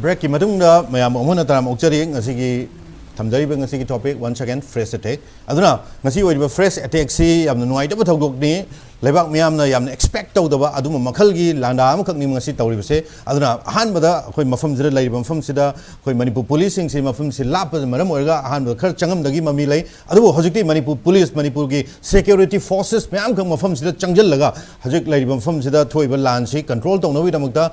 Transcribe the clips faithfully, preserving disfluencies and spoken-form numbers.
Breakꯀꯤ ꯃꯇꯨꯡꯗ ꯃꯌꯥꯝ ꯑꯃꯨꯛ ꯍꯟꯅ ꯇꯔꯥꯝꯅ ꯑꯣꯛꯆꯔꯤ꯫ ꯉꯁꯤꯒꯤ ꯊꯝꯖꯔꯤꯕ ꯉꯁꯤꯒꯤ topic, once again, fresh attack꯫ ꯑꯗꯨꯅ ꯉꯁꯤ ꯑꯣꯏꯔꯤꯕ fresh attackꯁꯤ ꯌꯥꯝꯅ ꯅꯨꯡꯉꯥꯏꯇꯕ ꯊꯧꯗꯣꯛꯅꯤ꯫ ꯂꯩꯕꯥꯛ ꯃꯤꯌꯥꯝꯅ ꯌꯥꯝꯅ expect ꯇꯧꯗꯕ ꯑꯗꯨꯝꯕ ꯃꯈꯜꯒꯤ ꯂꯥꯟꯗꯥ ꯑꯃꯈꯛꯅꯤ ꯉꯁꯤ ꯇꯧꯔꯤꯕꯁꯦ꯫ ꯑꯗꯨꯅ ꯑꯍꯥꯟꯕꯗ ꯑꯩꯈꯣꯏ ꯃꯐꯝꯁꯤꯗ ꯂꯩꯔꯤꯕ ꯃꯐꯝꯁꯤꯗ ꯑꯩꯈꯣꯏ ꯃꯅꯤꯄꯨꯔ ꯄꯨꯂꯤꯁꯁꯤꯡꯁꯤ ꯃꯐꯝꯁꯤ ꯂꯥꯞꯄꯅ ꯃꯔꯝ ꯑꯣꯏꯔꯒ ꯑꯍꯥꯟꯕꯗ ꯈꯔ ꯆꯪꯉꯝꯗꯒꯤ ꯃꯃꯤ ꯂꯩ꯫ ꯑꯗꯨꯕꯨ ꯍꯧꯖꯤꯛꯇꯤ ꯃꯅꯤꯄꯨꯔ ꯄꯨꯂꯤꯁ, ꯃꯅꯤꯄꯨꯔꯒꯤ security forces ꯃꯌꯥꯝꯈꯛ ꯃꯐꯝꯁꯤꯗ ꯆꯪꯁꯤꯜꯂꯒ ꯍꯧꯖꯤꯛ ꯂꯩꯔꯤꯕ ꯃꯐꯝꯁꯤꯗ ꯊꯣꯛꯏꯕ ꯂꯥꯟꯁꯤ control ꯇꯧꯅꯕꯒꯤꯗꯃꯛꯇ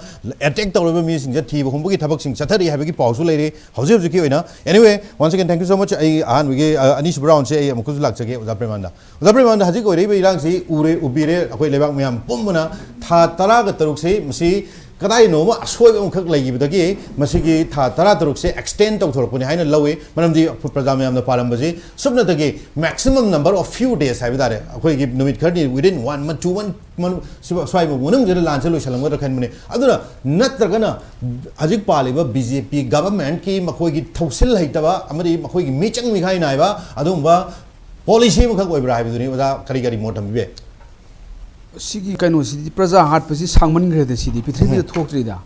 attack ꯇꯧꯔꯤꯕ ꯃꯤꯁꯤꯡꯁꯦ ꯊꯤꯕ ꯍꯨꯝꯕꯒꯤ ꯊꯕꯛꯁꯤꯡ ꯆꯠꯊꯔꯤ ꯍꯥꯏꯕꯒꯤ ꯄꯥꯎꯁꯨ ꯂꯩꯔꯤ ꯍꯧꯖꯤꯛ ꯍꯧꯖꯤꯛꯀꯤ ꯑꯣꯏꯅ꯫ Anyway, once again, thank you so much꯫ ꯑꯩ ꯑꯍꯥꯟꯕꯒꯤ, ꯑ, ꯑꯅꯤꯁꯨꯕ roundꯁꯦ ꯑꯩ ꯑꯃꯨꯛꯀꯁꯨ ꯂꯥꯛꯆꯒꯦ ꯑꯣꯖꯥ ꯄ꯭ꯔꯦꯃꯥꯅꯟꯗ꯫ ꯑꯣꯖꯥ ꯄ꯭ꯔꯦꯃꯥꯅꯟꯗ, ꯍꯧꯖꯤꯛ ꯑꯣꯏꯔꯛꯏꯕ ꯏꯔꯥꯡꯁꯤ ꯎꯔꯦ, ꯎꯕꯤꯔꯦ, ꯑꯩꯈꯣꯏ ꯂꯩꯕꯥꯛ ꯃꯌꯥꯝ ꯄꯨꯝꯕꯅ ꯊꯥ ꯇꯔꯥꯒ ꯇꯔꯨꯛꯁꯤ ꯃꯁꯤ ꯀꯗꯥꯏꯅꯣꯃ ꯑꯁꯣꯏꯕ ꯑꯃꯈꯛ ꯂꯩꯈꯤꯕꯗꯒꯤ ꯃꯁꯤꯒꯤ ꯊꯥ ꯇꯔꯥ ꯇꯔꯨꯛꯁꯦ extend ꯇꯧꯊꯣꯔꯛꯄꯅꯤ ꯍꯥꯏꯅ ꯂꯧꯏ꯫ ꯃꯔꯝꯗꯤ ꯄ꯭ꯔꯖꯥ ꯃꯌꯥꯝꯅ ꯄꯥꯜꯂꯝꯕꯁꯤ ꯁꯨꯞꯅꯇꯒꯤ maximum number of few days ꯍꯥꯏꯕ ꯇꯥꯔꯦ, ꯑꯩꯈꯣꯏꯒꯤ ꯅꯨꯃꯤꯠ ꯈꯔꯅꯤ, within one month, two month ꯃꯅꯨꯡ-, ꯁꯤ-, ꯁ꯭ꯋꯥꯏꯕ ꯃꯅꯨꯡꯁꯤꯗ ꯂꯥꯟꯁꯦ ꯂꯣꯏꯁꯤꯜꯂꯝꯒꯗ꯭ꯔꯥ ꯈꯟꯕꯅꯦ꯫ ꯑꯗꯨꯅ ꯅꯠꯇ꯭ꯔꯒꯅ ꯍꯧꯖꯤꯛ ꯄꯥꯜꯂꯤꯕ BJP governmentꯀꯤ ꯃꯈꯣꯏꯒꯤ ꯊꯧꯁꯤꯜ ꯍꯩꯇꯕ ꯑꯃꯗꯤ ꯃꯈꯣꯏꯒꯤ ꯃꯤꯆꯪ ꯃꯤꯈꯥꯏ ꯅꯥꯏꯕ ꯑꯗꯨꯒꯨꯝꯕ policy ꯑꯃꯈꯛ ꯑꯣꯏꯕ꯭ꯔꯥ ꯍꯥꯏꯕꯗꯨꯅꯤ꯫ ꯑꯣꯖꯥ, ꯀꯔꯤ ꯀꯔꯤ ꯃꯣꯠ ꯊꯝꯕꯤꯕ ꯌꯥꯏ? ꯁꯤꯒꯤ ꯀꯩꯅꯣꯁꯤꯗꯤ ꯄ꯭ꯔꯖꯥ ꯍꯥꯠꯄꯁꯤ ꯁꯥꯡꯃꯟꯈ꯭ꯔꯦꯗ, ꯁꯤꯗꯤ ꯄ꯭ꯔꯤꯊꯤꯕꯤꯗ ꯊꯣꯛꯇ꯭ꯔꯤꯗ꯫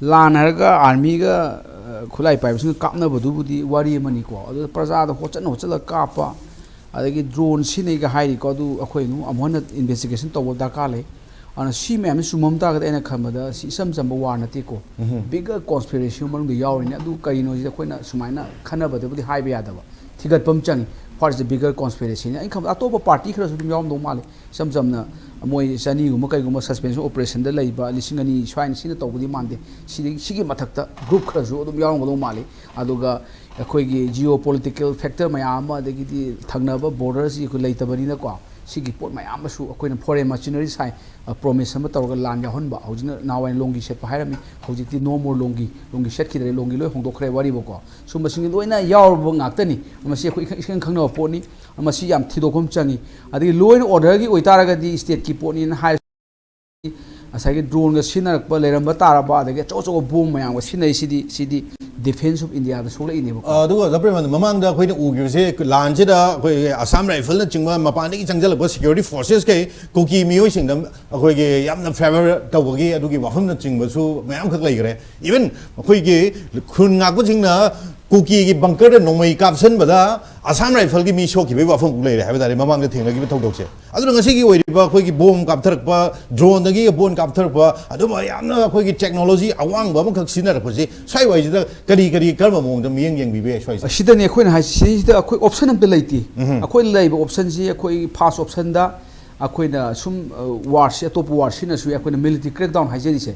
ꯂꯥꯟ ꯍꯥꯏꯔꯒ ꯑꯥꯔꯃꯤꯒ, ꯑ, ꯈꯨꯠꯂꯥꯏ ꯄꯥꯏꯕꯁꯤꯡꯒ ꯀꯥꯞꯅꯕꯗꯨꯕꯨꯗꯤ ꯋꯥꯔꯤ ꯑꯃꯅꯤꯀꯣ, ꯑꯗꯨꯗ ꯄ꯭ꯔꯖꯥꯗ ꯍꯣꯠꯆꯟ ꯍꯣꯠꯆꯜꯂꯒ ꯀꯥꯞꯄ, ꯑꯗꯒꯤ drone ꯁꯤꯖꯤꯟꯅꯩꯒ ꯍꯥꯏꯔꯤꯀꯣ, ꯑꯗꯨ ꯑꯩꯈꯣꯏ ꯑꯗꯨꯝ ꯑꯃꯨꯛ ꯍꯟꯅ investigation ꯇꯧꯕ ꯗꯔꯀꯥꯔ ꯂꯩ꯫ ꯑꯗꯨꯅ ꯁꯤ ꯃꯌꯥꯝꯁꯤ ꯆꯨꯝꯃꯝ ꯇꯥꯔꯒꯗꯤ ꯑꯩꯅ ꯈꯟꯕꯗ ꯁꯤ ꯏꯆꯝ ꯆꯝꯕ war ꯅꯠꯇꯦꯀꯣ, bigger conspiracy ꯃꯅꯨꯡꯗ ꯌꯥꯎꯔꯤꯅꯤ꯫ ꯑꯗꯨ ꯀꯔꯤꯅꯣ ꯁꯤꯗꯤ ꯑꯩꯈꯣꯏꯅ ꯁꯨꯃꯥꯏꯅ ꯈꯟꯅꯕꯗꯕꯨꯗꯤ ꯍꯥꯏꯕ ꯌꯥꯗꯕ, ꯊꯤꯒꯠꯄ ꯑꯃ ꯆꯪꯉꯤ꯫ What is the bigger conspiracy ꯅ ꯑꯩꯅ ꯈꯟꯕꯗ ꯑꯇꯣꯞꯄ party ꯈꯔꯁꯨ ꯑꯗꯨꯝ ꯌꯥꯎꯔꯝꯗꯧ ꯃꯥꯜꯂꯤ꯫ ꯏꯆꯝ ꯆꯝꯅ ꯃꯣꯏ ꯆꯅꯤꯒꯨꯝꯕ ꯀꯩꯒꯨꯝꯕ suspension operation ꯗ ꯂꯩꯕ ꯂꯤꯁꯤꯡ ꯑꯅꯤ ꯁ꯭ꯋꯥꯏꯅ ꯁꯤꯅ ꯇꯧꯕꯗꯤ ꯃꯥꯟꯗꯦ꯫ ꯁꯤꯗꯒꯤ, ꯁꯤꯒꯤ ꯃꯊꯛꯇ group ꯈꯔꯁꯨ ꯑꯗꯨꯝ ꯌꯥꯎꯔꯝꯒꯗꯧ ꯃꯥꯜꯂꯤ꯫ ꯑꯗꯨꯒ ꯑꯩꯈꯣꯏꯒꯤ geopolitical factor ꯃꯌꯥꯝ ꯑꯃ, ꯑꯗꯒꯤꯗꯤ ꯊꯪꯅꯕ border ꯁꯤ ꯑꯩꯈꯣꯏ ꯂꯩꯇꯕꯅꯤꯅꯀꯣ, ꯁꯤꯒꯤ ꯄꯣꯠ ꯃꯌꯥꯝ ꯑꯃꯁꯨ ꯑꯩꯈꯣꯏꯅ foreign mercenary ꯁꯥꯏ, ꯑ, promise ꯑꯃ ꯇꯧꯔꯒ ꯂꯥꯟ ꯌꯥꯎꯍꯟꯕ꯫ ꯍꯧꯖꯤꯛꯅ, ꯅꯍꯥꯟꯋꯥꯏ ꯂꯣꯡꯒꯤ ꯁꯦꯠꯄ ꯍꯥꯏꯔꯝꯃꯤ, ꯍꯧꯖꯤꯛꯇꯤ no more ꯂꯣꯡꯒꯤ, ꯂꯣꯡꯒꯤ ꯁꯦꯠꯈꯤꯗ꯭ꯔꯦ, ꯂꯣꯡꯒꯤ ꯂꯣꯏ ꯍꯣꯡꯗꯣꯛꯈ꯭ꯔꯦ ꯋꯥꯔꯤꯕꯀꯣ꯫ ꯁꯨꯝꯕꯁꯤꯡꯁꯦ ꯂꯣꯏꯅ ꯌꯥꯎꯔꯕ ꯉꯥꯛꯇꯅꯤ꯫ ꯃꯁꯤ ꯑꯩꯈꯣꯏ ꯏꯈꯪ, ꯏꯈꯪ ꯈꯪꯅꯕ ꯄꯣꯠꯅꯤ꯫ ꯃꯁꯤ ꯌꯥꯝ ꯊꯤꯗꯣꯛꯐꯝ ꯆꯪꯉꯤ꯫ ꯑꯗꯒꯤ law and order ꯒꯤ ꯑꯣꯏꯇꯥꯔꯒꯗꯤ state ꯀꯤ ꯄꯣꯠꯅꯤꯅ ꯍꯥꯏ, ꯉꯁꯥꯏꯒꯤ drone ꯒ ꯁꯤꯖꯤꯟꯅꯔꯛꯄ ꯂꯩꯔꯝꯕ ꯇꯥꯔꯕ, ꯑꯗꯒꯤ ꯑꯆꯧ ꯑꯆꯧꯕ bomb ꯃꯌꯥꯝꯒ ꯁꯤꯖꯤꯟꯅꯩꯁꯤꯗꯤ, ꯁꯤꯗꯤ Defense of Indiaꯗ ꯁꯣꯛꯂꯛꯏꯅꯦꯕꯀꯣ꯫ ꯑꯗꯨꯒ ꯗꯥ ꯄ꯭ꯔꯦꯃꯥꯅꯟꯗ, ꯃꯃꯥꯡꯗ ꯑꯩꯈꯣꯏꯅ ꯎꯈꯤꯕꯁꯦ, ꯂꯥꯟꯁꯤꯗ ꯑꯩꯈꯣꯏ ꯑꯁꯥꯝ ꯔꯥꯏꯐꯜꯅꯆꯤꯡꯕ ꯃꯄꯥꯟꯗꯒꯤ ꯆꯪꯁꯤꯜꯂꯛꯄ ꯁꯦꯀ꯭ꯌꯨꯔꯤꯇꯤ ꯐꯣꯔꯁꯦꯁꯈꯩ ꯀꯨꯀꯤ ꯃꯤꯑꯣꯏꯁꯤꯡꯗ ꯑꯩꯈꯣꯏꯒꯤ ꯌꯥꯝꯅ ꯐꯦꯚꯔ ꯇꯧꯕꯒꯤ ꯑꯗꯨꯒꯤ ꯋꯥꯐꯝꯅꯆꯤꯡꯕꯁꯨ ꯃꯌꯥꯝꯈꯛ ꯂꯩꯈ꯭ꯔꯦ꯫ ꯏꯚꯟ ꯑꯩꯈꯣꯏꯒꯤ ꯈꯨꯟ ꯉꯥꯛꯄꯁꯤꯡꯅ ꯀꯨꯀꯤꯒꯤ ꯕꯪꯀꯔꯗ ꯅꯣꯡꯃꯩ ꯀꯥꯞꯁꯤꯟꯕꯗ ꯑꯁꯥꯝ ꯔꯥꯏꯐꯜꯒꯤ ꯃꯤ ꯁꯣꯛꯈꯤꯕꯒꯤ ꯋꯥꯐꯝ ꯑꯃꯨꯛ ꯂꯩꯔꯦ ꯍꯥꯏꯕ ꯇꯥꯔꯦ, ꯃꯃꯥꯡꯗ ꯊꯦꯡꯅꯈꯤꯕ ꯊꯧꯗꯣꯛꯁꯦ꯫ ꯑꯗꯨꯅ ꯉꯁꯤꯒꯤ ꯑꯣꯏꯔꯤꯕ ꯑꯩꯈꯣꯏꯒꯤ ꯕꯣꯝ ꯀꯥꯞꯊꯔꯛꯄ, ꯗ꯭ꯔꯣꯟꯗꯒꯤ ꯕꯣꯝ ꯀꯥꯞꯊꯔꯛꯄ, ꯑꯗꯨꯝꯕ ꯌꯥꯝꯅ ꯑꯩꯈꯣꯏꯒꯤ ꯇꯦꯛꯅꯣꯂꯣꯖꯤ ꯑꯋꯥꯡꯕ ꯑꯃꯈꯛ ꯁꯤꯖꯤꯟꯅꯔꯛꯄꯁꯤ ꯁ꯭ꯋꯥꯏꯋꯥꯏꯁꯤꯗ ꯀꯔꯤ ꯀꯔꯤ, ꯀꯔꯝꯕ ꯃꯑꯣꯡꯗ ꯃꯤꯠꯌꯦꯡ ꯌꯦꯡꯕꯤꯕ ꯌꯥꯏ ꯁ꯭ꯋꯥꯏꯁꯦ? ꯁꯤꯗꯅꯦ ꯑꯩꯈꯣꯏꯅ ꯍꯥꯏꯁꯤ, ꯁꯤꯗ ꯑꯩꯈꯣꯏ ꯑꯣꯞꯁꯟ ꯑꯝꯇ ꯂꯩꯇꯦ꯫ ꯑꯩꯈꯣꯏ ꯂꯩꯕ ꯑꯣꯞꯁꯟꯁꯤ ꯑꯩꯈꯣꯏ ꯐꯥꯔꯁ ꯑꯣꯞꯁꯟꯗ ꯑꯩꯈꯣꯏꯅ ꯁꯨꯝ ꯋꯥꯔꯁꯤ, ꯑꯇꯣꯞꯄ ꯋꯥꯔ ꯁꯤꯖꯤꯟꯅꯁꯨ ꯌꯥꯏ, ꯑꯩꯈꯣꯏꯅ ꯃꯤꯂꯤꯇꯔꯤ ꯀ꯭ꯔꯦꯛꯗꯥꯎꯟ ꯍꯥꯏꯖꯔꯤꯁꯦ,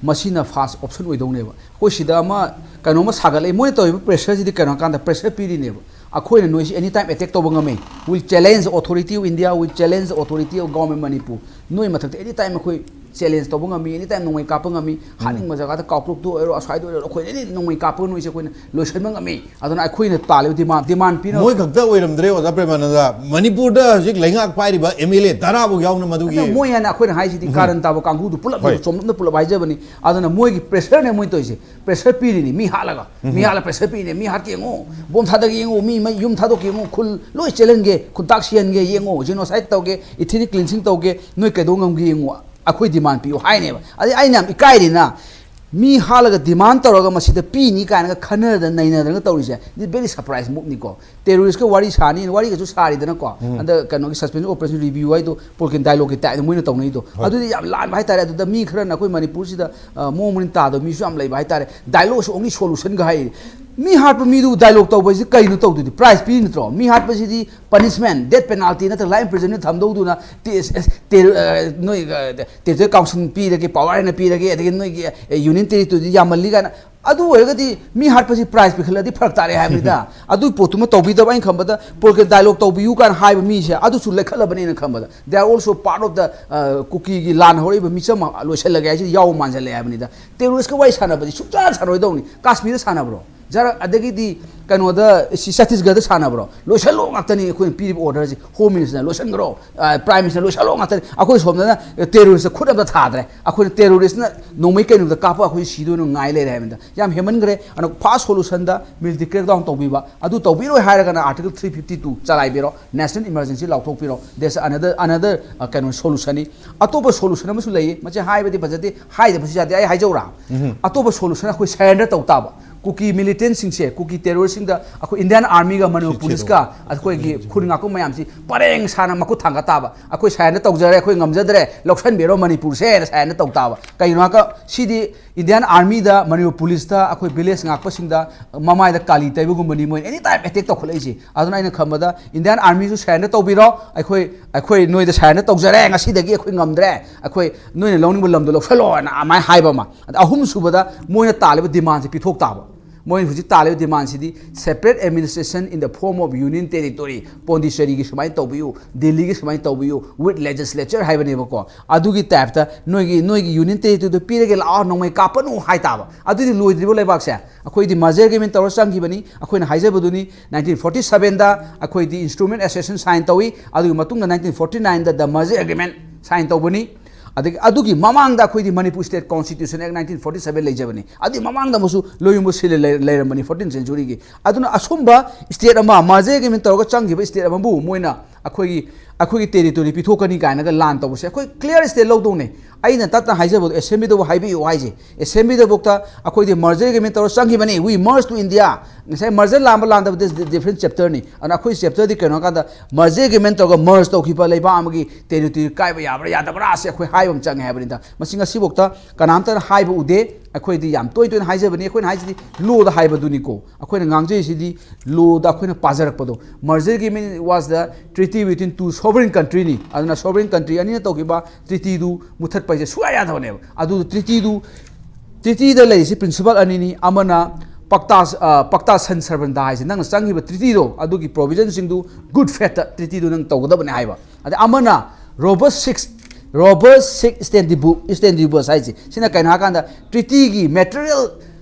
ꯃꯁꯤꯅ ꯐꯥꯔꯁ ꯑꯣꯞꯁꯟ ꯑꯣꯏꯗꯧꯅꯦꯕ꯫ ꯑꯩꯈꯣꯏ ꯁꯤꯗ ꯑꯃ ꯀꯩꯅꯣꯝꯃ ꯁꯥꯒꯠꯂꯛꯏ, ꯃꯣꯏꯅ ꯇꯧꯔꯤꯕ ꯄ꯭ꯔꯦꯁꯔꯁꯤꯗꯤ ꯀꯩꯅꯣ ꯍꯥꯏꯀꯥꯟꯗ ꯄ꯭ꯔꯦꯁꯔ ꯄꯤꯔꯤꯅꯦꯕ꯫ ꯑꯩꯈꯣꯏꯅ ꯅꯣꯏꯁꯤ ꯑꯦꯅꯤ ꯇꯥꯏꯝ ꯑꯦꯇꯦꯛ ꯇꯧꯕ ꯉꯝꯃꯤ꯫ Will challenge authority of India, will challenge authority of government Manipur. ꯅꯣꯏ ꯃꯊꯛꯇ ꯑꯦꯅꯤ ꯇꯥꯏꯝ ꯑꯩꯈꯣꯏ ꯆꯦꯂꯦꯟꯖ ꯇꯧꯕ ꯉꯝꯃꯤ, ꯑꯦꯅꯤ ꯇꯥꯏꯝ ꯅꯣꯡꯃꯩ ꯀꯥꯞꯄ ꯉꯝꯃꯤ꯫ ꯍꯥꯠꯅꯤꯡꯕ ꯖꯒꯥꯗ ꯀꯥꯎꯇ꯭ꯔꯨꯛꯇ ꯑꯣꯏꯔꯣ, ꯑꯁ꯭ꯋꯥꯏꯗ ꯑꯣꯏꯔꯣ, ꯑꯩꯈꯣꯏ ꯑꯦꯅꯤ ꯅꯣꯡꯃꯩ ꯀꯥꯞꯄꯒ ꯅꯣꯏꯁꯦ ꯑꯩꯈꯣꯏꯅ ꯂꯣꯏꯁꯤꯟꯕ ꯉꯝꯃꯤ꯫ ꯑꯗꯨꯅ ꯑꯩꯈꯣꯏꯅ ꯇꯥꯜꯂꯤꯕ ꯗꯤꯃꯥꯟ, ꯗꯤꯃꯥꯟ ꯄꯤꯅꯕ ꯃꯣꯏ ꯈꯛꯇ ꯑꯣꯏꯔꯝꯗ꯭ꯔꯦ, ꯑꯣꯖꯥ ꯄ꯭ꯔꯦꯃꯥꯅꯟꯗ꯫ ꯃꯅꯤꯄꯨꯔꯗ ꯍꯧꯖꯤꯛ ꯂꯩꯉꯥꯛ ꯄꯥꯏꯔꯤꯕ ꯑꯦꯝ ꯑꯦꯜ ꯑꯦ ꯇꯔꯥꯐꯥꯎ ꯌꯥꯎꯅ ꯃꯗꯨꯒꯤ ꯑꯗꯣ ꯃꯣꯏ ꯍꯥꯏꯅ ꯑꯩꯈꯣꯏꯅ ꯍꯥꯏꯁꯤꯗꯤ ꯀꯥꯔꯟ ꯇꯥꯕ ꯀꯥꯡꯕꯨꯗꯨ ꯄꯨꯂꯞ ꯍꯣꯏ꯫ ꯆꯣꯝꯂꯞꯅ ꯄꯨꯂꯞ ꯍꯥꯏꯖꯕꯅꯤ꯫ ꯑꯗꯨꯅ ꯃꯣꯏꯒꯤ ꯄ꯭ꯔꯦꯁꯔꯅꯦ ꯃꯣꯏ ꯇꯧꯔꯤꯁꯦ꯫ ꯄ꯭ꯔꯦꯁꯔ ꯄꯤꯔꯤꯅꯤ, ꯃꯤ ꯍꯥꯠꯂꯒ꯫ ꯃꯤ ꯍꯥꯠꯂ ꯄ꯭ꯔꯦꯁꯔ ꯄꯤꯔꯤꯅꯦ, ꯃꯤ ꯍꯥꯠꯀꯦ ꯌꯦꯡꯉꯣ, ꯕꯣꯝ ꯊꯥꯗꯒꯦ ꯌꯦꯡꯉꯣ, ꯃꯤ ꯃꯩ ꯌꯨꯝ ꯊꯥꯗꯣꯛꯀꯦ ꯌꯦꯡꯉꯣ, ꯈꯨꯜ ꯂꯣꯏ ꯆꯦꯜꯍꯟꯒꯦ, ꯈꯨꯟꯇꯥꯛ ꯁꯤꯍꯟꯒꯦ ꯌꯦꯡꯉꯣ, ꯖꯦꯅꯣꯁꯥꯏꯠ ꯇꯧꯒꯦ, ꯏꯊꯤꯅꯤꯛ ꯀ꯭ꯂꯤꯟꯁꯤꯡ ꯇꯧꯒꯦ, ꯅꯣꯏ ꯀꯩꯗꯧ ꯉꯝꯒꯦ ꯌꯦꯡꯉꯣ, ꯑꯩꯈꯣꯏ ꯗꯤꯃꯥꯟ ꯄꯤꯌꯨ ꯍꯥꯏꯅꯦꯕ꯫ ꯑꯗꯩ ꯑꯩꯅ ꯌꯥꯝ ꯏꯀꯥꯏꯔꯤꯅ, ꯃꯤ ꯍꯥꯠꯂꯒ ꯗꯤꯃꯥꯟ ꯇꯧꯔꯒ ꯃꯁꯤꯗ ꯄꯤꯅꯤ ꯀꯥꯏꯅꯒ ꯈꯟꯅꯗꯅ ꯅꯩꯅꯗꯅꯒ ꯇꯧꯔꯤꯁꯦ, this very surprise move ꯅꯤꯀꯣ꯫ ꯇꯦꯔꯣꯔꯤꯁꯀ ꯋꯥꯔꯤ ꯁꯥꯅꯤ, ꯋꯥꯔꯤꯒꯁꯨ ꯁꯥꯔꯤꯗꯅꯀꯣ꯫ ꯍꯟꯗꯛ ꯀꯩꯅꯣꯒꯤ ꯁꯁꯄꯦꯟꯁꯟ ꯑꯣꯄꯔꯦꯁꯟ ꯔꯤꯚꯤꯌꯨ ꯍꯥꯏꯗꯣ ꯄꯣꯜꯀꯤꯟ ꯗꯥꯏꯂꯣꯒꯀꯤ ꯇꯥꯏꯞꯇ ꯃꯣꯏꯅ ꯇꯧꯅꯩꯗꯣ꯫ ꯑꯗꯨꯗꯤ ꯌꯥꯝ ꯂꯥꯟꯕ ꯍꯥꯏꯇꯥꯔꯦ꯫ ꯑꯗꯨꯗ ꯃꯤ ꯈꯔꯅ ꯑꯩꯈꯣꯏ ꯃꯅꯤꯄꯨꯔꯁꯤꯗ, ꯑ, ꯃꯑꯣꯡ ꯃꯔꯤꯟ ꯇꯥꯗꯕ ꯃꯤꯁꯨ ꯌꯥꯝ ꯂꯩꯕ ꯍꯥꯏꯇꯥꯔꯦ꯫ Dialogue is only solution ꯒ ꯍꯥꯏꯔꯤ꯫ ꯃꯤ ꯍꯥꯠꯄ ꯃꯤꯗꯨ ꯗꯥꯏꯂꯣꯒ ꯇꯧꯕ ꯍꯥꯏꯁꯤ ꯀꯩꯅꯣ ꯇꯧꯗꯣꯏꯗꯤ? ꯄ꯭ꯔꯥꯏꯖ ꯄꯤꯔꯤ ꯅꯠꯇ꯭ꯔꯣ? ꯃꯤ ꯍꯥꯠꯄꯁꯤꯗꯤ ꯄꯅꯤꯁꯃꯦꯟ, ꯗꯦꯠ ꯄꯦꯅꯥꯜꯇꯤ ꯅꯠꯇ꯭ꯔꯒ ꯂꯥꯏꯐ ꯏꯝꯄ꯭ꯔꯤꯖꯟꯃꯦꯟ ꯊꯝꯗꯧꯗꯨꯅ ꯇꯦ-, ꯑꯦꯁ-, ꯑꯦꯁ-, ꯇꯦ-, ꯑ, ꯅꯣꯏ, ꯑ, ꯇꯦꯔꯤꯇꯣꯔꯤꯌꯦꯜ ꯀꯥꯎꯟꯁꯤꯜ ꯄꯤꯔꯒꯦ, ꯄꯋꯥꯔ ꯍꯦꯟꯅ ꯄꯤꯔꯒꯦ, ꯑꯗꯒꯤ ꯅꯣꯏꯒꯤ, ꯑ, ꯌꯨꯅꯤꯌꯟ ꯇꯦꯔꯤꯇꯣꯔꯤꯗꯨ ꯌꯥꯝꯃꯜꯂꯤ ꯀꯥꯏꯅ꯫ ꯑꯗꯨ ꯑꯣꯏꯔꯒꯗꯤ ꯃꯤ ꯍꯥꯠꯄꯁꯤ ꯄ꯭ꯔꯥꯏꯖ ꯄꯤꯈꯠꯂꯗꯤ ꯐꯔꯛ ꯇꯥꯔꯦ ꯍꯥꯏꯕꯅꯤꯗ꯫ ꯑꯗꯨꯒꯤ ꯄꯣꯠꯇꯨꯃ ꯇꯧꯕꯤꯗꯕ ꯑꯩꯅ ꯈꯟꯕꯗ, ꯄꯣꯜꯀꯤꯟ ꯗꯥꯏꯂꯣꯒ ꯇꯧꯕꯤꯌꯨ ꯀꯥꯏꯅ ꯍꯥꯏꯕ ꯃꯤꯁꯦ ꯑꯗꯨꯁꯨ ꯂꯩꯈꯠꯂꯕꯅꯦꯅ ꯈꯟꯕꯗ꯫ They are also part of the, ꯑ, ꯀꯨꯀꯤꯒꯤ ꯂꯥꯟ ꯍꯧꯔꯛꯏꯕ ꯃꯤꯆꯝ ꯂꯣꯏꯁꯤꯜꯂꯒꯦ ꯍꯥꯏꯁꯤ ꯌꯥꯎꯕ ꯃꯥꯟꯁꯤꯜꯂꯛꯑꯦ ꯍꯥꯏꯕꯅꯤꯗ꯫ ꯇꯦꯔꯣꯔꯤꯁꯀ ꯋꯥꯔꯤ ꯁꯥꯟꯅꯕꯗꯤ ꯁꯨꯡꯁꯥꯟ ꯁꯥꯟꯅꯔꯣꯏꯗꯧꯅꯤ꯫ ꯀꯥꯁꯃꯤꯔꯗ ꯁꯥꯟꯅꯕ꯭ꯔꯣ? ꯖꯔ ꯑꯗꯒꯤꯗꯤ ꯀꯩꯅꯣꯗ ꯁꯤ ꯆꯇꯤꯁꯒꯔꯗ ꯁꯥꯟꯅꯕ꯭ꯔꯣ? ꯂꯣꯏꯁꯜꯂꯣ ꯉꯥꯛꯇꯅꯤ ꯑꯩꯈꯣꯏꯅ ꯄꯤꯔꯤꯕ orderꯁꯤ꯫ Home Ministerꯅ ꯂꯣꯏꯁꯟꯈ꯭ꯔꯣ, Prime Ministerꯅ ꯂꯣꯏꯁꯜꯂꯣ ꯉꯥꯛꯇꯅꯤ꯫ ꯑꯩꯈꯣꯏ ꯁꯣꯝꯗꯅ terroristꯇ ꯈꯨꯠ ꯑꯝꯇ ꯊꯥꯗ꯭ꯔꯦ꯫ ꯑꯩꯈꯣꯏꯅ terroristꯅ ꯅꯣꯡꯃꯩ ꯀꯩꯅꯣꯗ ꯀꯥꯞꯄ ꯑꯩꯈꯣꯏ ꯁꯤꯗꯣꯏꯅ ꯉꯥꯏ ꯂꯩꯔꯦ ꯍꯥꯏꯕꯗ ꯌꯥꯝ ꯍꯦꯟꯃꯟꯈ꯭ꯔꯦ꯫ ꯑꯗꯨꯅ first solutionꯗ military crackdown ꯇꯧꯕꯤꯕ, ꯑꯗꯨ ꯇꯧꯕꯤꯔꯣꯏ ꯍꯥꯏꯔꯒꯅ Article three fifty two ꯆꯂꯥꯏꯕꯤꯔꯣ, National Emergency ꯂꯥꯎꯊꯣꯛꯄꯤꯔꯣ꯫ That's another, another, uh, ꯀꯩꯅꯣ solutionꯅꯤ꯫ ꯑꯇꯣꯞꯄ solution ꯑꯃꯁꯨ ꯂꯩꯌꯦ, ꯃꯁꯤ ꯍꯥꯏꯕꯗꯤ ꯐꯖꯗꯦ, ꯍꯥꯏꯗꯕꯁꯨ ꯌꯥꯗꯦ, ꯑꯩ ꯍꯥꯏꯖꯧꯔꯥ? ꯑꯇꯣꯞꯄ solution ꯑꯩꯈꯣꯏ surrender ꯇꯧ ꯇꯥꯕ꯫ ꯀꯨꯀꯤ militantꯁꯤꯡꯁꯦ, ꯀꯨꯀꯤ terroristꯁꯤꯡꯗ ꯑꯩꯈꯣꯏ Indian Armyꯒ ꯃꯅꯤꯄꯨꯔ policeꯀ ꯑꯩꯈꯣꯏꯒꯤ ꯈꯨꯟ ꯉꯥꯛꯄ ꯃꯌꯥꯝꯁꯤ ꯄꯔꯦꯡ ꯁꯥꯅ ꯃꯈꯨꯠ ꯊꯥꯡꯒꯠ ꯇꯥꯕ꯫ ꯑꯩꯈꯣꯏ surrender ꯇꯧꯖꯔꯦ, ꯑꯩꯈꯣꯏ ꯉꯝꯖꯗ꯭ꯔꯦ, ꯂꯧꯁꯟꯕꯤꯔꯣ ꯃꯅꯤꯄꯨꯔꯁꯦꯅ surrender ꯇꯧ ꯇꯥꯕ꯫ ꯀꯩꯒꯤꯅꯣ ꯍꯥꯏꯔꯒ ꯁꯤꯗꯤ Indian Armyꯗ, ꯃꯅꯤꯄꯨꯔ policeꯇ, ꯑꯩꯈꯣꯏ village ꯉꯥꯛꯄꯁꯤꯡꯗ ꯃꯃꯥꯏꯗ ꯀꯥꯂꯤ ꯇꯩꯕꯒꯨꯝꯕꯅꯤ ꯃꯣꯏꯅ any time attack ꯇꯧꯈꯠꯂꯛꯏꯁꯦ꯫ ꯑꯗꯨꯅ ꯑꯩꯅ ꯈꯟꯕꯗ Indian Armyꯁꯨ surrender ꯇꯧꯕꯤꯔꯣ, ꯑꯩꯈꯣꯏ, ꯑꯩꯈꯣꯏ ꯅꯣꯏꯗ surrender ꯇꯧꯖꯔꯦ, ꯉꯁꯤꯗꯒꯤ ꯑꯩꯈꯣꯏ ꯉꯝꯗ꯭ꯔꯦ, ꯑꯩꯈꯣꯏ ꯅꯣꯏꯅ ꯂꯧꯅꯤꯡꯕ ꯂꯝꯗꯣ ꯂꯧꯁꯜꯂꯣꯅ ꯑꯗꯨꯃꯥꯏꯅ ꯍꯥꯏꯕ ꯑꯃ꯫ ꯑꯗ ꯑꯍꯨꯝꯁꯨꯕꯗ ꯃꯣꯏꯅ ꯇꯥꯜꯂꯤꯕ demandꯁꯦ ꯄꯤꯊꯣꯛ ꯇꯥꯕ꯫ ꯃꯣꯏꯅ ꯍꯧꯖꯤꯛ ꯇꯥꯜꯂꯤꯕ demandꯁꯤꯗꯤ separate administration in the form of union territory, ꯄꯣꯟꯗꯤꯆꯦꯔꯤꯒꯤ ꯁꯨꯃꯥꯏꯅ ꯇꯧꯕꯤꯌꯨ, ꯗꯤꯜꯂꯤꯒꯤ ꯁꯨꯃꯥꯏꯅ ꯇꯧꯕꯤꯌꯨ, with legislature ꯍꯥꯏꯕꯅꯦꯕꯀꯣ꯫ ꯑꯗꯨꯒꯤ typeꯇ ꯅꯣꯏꯒꯤ, ꯅꯣꯏꯒꯤ union territoryꯗꯣ ꯄꯤꯔꯒꯦ ꯂꯥꯛꯑꯣ, ꯅꯣꯡꯃꯩ ꯀꯥꯞꯄꯅꯨ ꯍꯥꯏ ꯇꯥꯕ꯫ ꯑꯗꯨꯗꯤ ꯂꯣꯏꯗ꯭ꯔꯤꯕ ꯂꯩꯕꯥꯛꯁꯦ? ꯑꯩꯈꯣꯏꯗꯤ merger agreement ꯇꯧꯔ ꯆꯪꯈꯤꯕꯅꯤ꯫ ꯑꯩꯈꯣꯏꯅ ꯍꯥꯏꯖꯕꯗꯨꯅꯤ, nineteen forty sevenꯗ ꯑꯩꯈꯣꯏꯗꯤ instrument accession sign ꯇꯧꯏ꯫ ꯑꯗꯨꯒꯤ ꯃꯇꯨꯡꯗ nineteen forty nineꯗ the merger agreement sign ꯇꯧꯕꯅꯤ꯫ ꯑꯗꯒꯤ ꯑꯗꯨꯒꯤ ꯃꯃꯥꯡꯗ ꯑꯩꯈꯣꯏꯗꯤ Manipur State Constitution Act nineteen forty seven ꯂꯩꯖꯕꯅꯤ꯫ ꯑꯗꯨꯒꯤ ꯃꯃꯥꯡꯗ ꯑꯃꯁꯨ ꯂꯣꯏꯌꯨꯝꯕ ꯁꯤꯜꯂ ꯂꯩ-, ꯂꯩꯔꯝꯕꯅꯤ fourteenth centuryꯒꯤ꯫ ꯑꯗꯨꯅ ꯑꯁꯨꯝꯕ state ꯑꯃ merger agreement ꯇꯧꯔꯒ ꯆꯪꯈꯤꯕ state ꯑꯃꯕꯨ ꯃꯣꯏꯅ ꯑꯩꯈꯣꯏꯒꯤ, ꯑꯩꯈꯣꯏꯒꯤ territory ꯄꯤꯊꯣꯛꯀꯅꯤ ꯀꯥꯏꯅꯒ ꯂꯥꯟ ꯇꯧꯕꯁꯦ ꯑꯩꯈꯣꯏ clear state ꯂꯧꯗꯧꯅꯦ꯫ ꯑꯩꯅ ꯇꯞꯅ ꯍꯥꯏꯖꯕꯗꯣ assemblyꯗꯕꯨ ꯍꯥꯏꯕꯤꯌꯨ ꯍꯥꯏꯁꯦ꯫ Assemblyꯗꯐꯥꯎꯗ ꯑꯩꯈꯣꯏꯗꯤ merger agreement ꯇꯧꯔ ꯆꯪꯈꯤꯕꯅꯤ, we merge to India꯫ ꯉꯁꯥꯏ merger ꯂꯥꯟꯕ ꯂꯥꯟꯗꯕꯗꯤ different chapterꯅꯤ꯫ ꯑꯗꯨꯅ ꯑꯩꯈꯣꯏ chapterꯗꯤ ꯀꯩꯅꯣ ꯍꯥꯏ ꯀꯥꯟꯗ merger agreement ꯇꯧꯔꯒ merge ꯇꯧꯈꯤꯕ ꯂꯩꯕꯥꯛ ꯑꯃꯒꯤ territory ꯀꯥꯏꯕ ꯌꯥꯕ꯭ꯔꯥ ꯌꯥꯗꯕ꯭ꯔꯥ ꯑꯁꯤ ꯑꯩꯈꯣꯏ ꯍꯥꯏꯕ ꯑꯃ ꯆꯪꯉꯦ ꯍꯥꯏꯕꯅꯤꯗ꯫ ꯃꯁꯤ ꯉꯁꯤꯐꯥꯎꯗ ꯀꯅꯥꯝꯇꯅ ꯍꯥꯏꯕ ꯎꯗꯦ꯫ ꯑꯩꯈꯣꯏꯗꯤ ꯌꯥꯝ ꯇꯣꯏ ꯇꯣꯏꯅ ꯍꯥꯏꯖꯕꯅꯤ꯫ ꯑꯩꯈꯣꯏꯅ ꯍꯥꯏꯁꯤꯗꯤ lawꯗ ꯍꯥꯏꯕꯗꯨꯅꯤꯀꯣ꯫ ꯑꯩꯈꯣꯏꯅ ꯉꯥꯡꯖꯩꯁꯤꯗꯤ lawꯗ ꯑꯩꯈꯣꯏꯅ ꯄꯥꯖꯔꯛꯄꯗꯣ꯫ Merger agreement was the treaty between two sovereign countryꯅꯤ꯫ ꯑꯗꯨꯅ sovereign country ꯑꯅꯤꯅ ꯇꯧꯈꯤꯕ treatyꯗꯨ ꯃꯨꯊꯠꯄ ꯍꯥꯏꯁꯦ ꯁꯨꯡꯌꯥ ꯌꯥꯗꯕꯅꯦꯕ꯫ ꯑꯗꯨ treatyꯗꯨ, treatyꯗ ꯂꯩꯔꯤꯁꯤ principle ꯑꯅꯤꯅꯤ꯫ ꯑꯃꯅ ꯄꯛꯇꯥ, ꯑ, ꯄꯛꯇꯥ ꯁꯟ ꯁꯔꯕꯟꯗꯥ ꯍꯥꯏꯁꯦ, ꯅꯪꯅ ꯆꯪꯈꯤꯕ treatyꯗꯣ, ꯑꯗꯨꯒꯤ provisionꯁꯤꯡꯗꯨ good faithꯇ treatyꯗꯨ ꯅꯪ ꯇꯧꯒꯗꯕꯅꯦ ꯍꯥꯏꯕ꯫ ꯑꯗ ꯑꯃꯅ robust six, robust six stantibus, stantibus ꯍꯥꯏꯁꯦ꯫ ꯁꯤꯅ ꯀꯩꯅꯣ ꯍꯥꯏꯀꯥꯟꯗ treatyꯒꯤ material,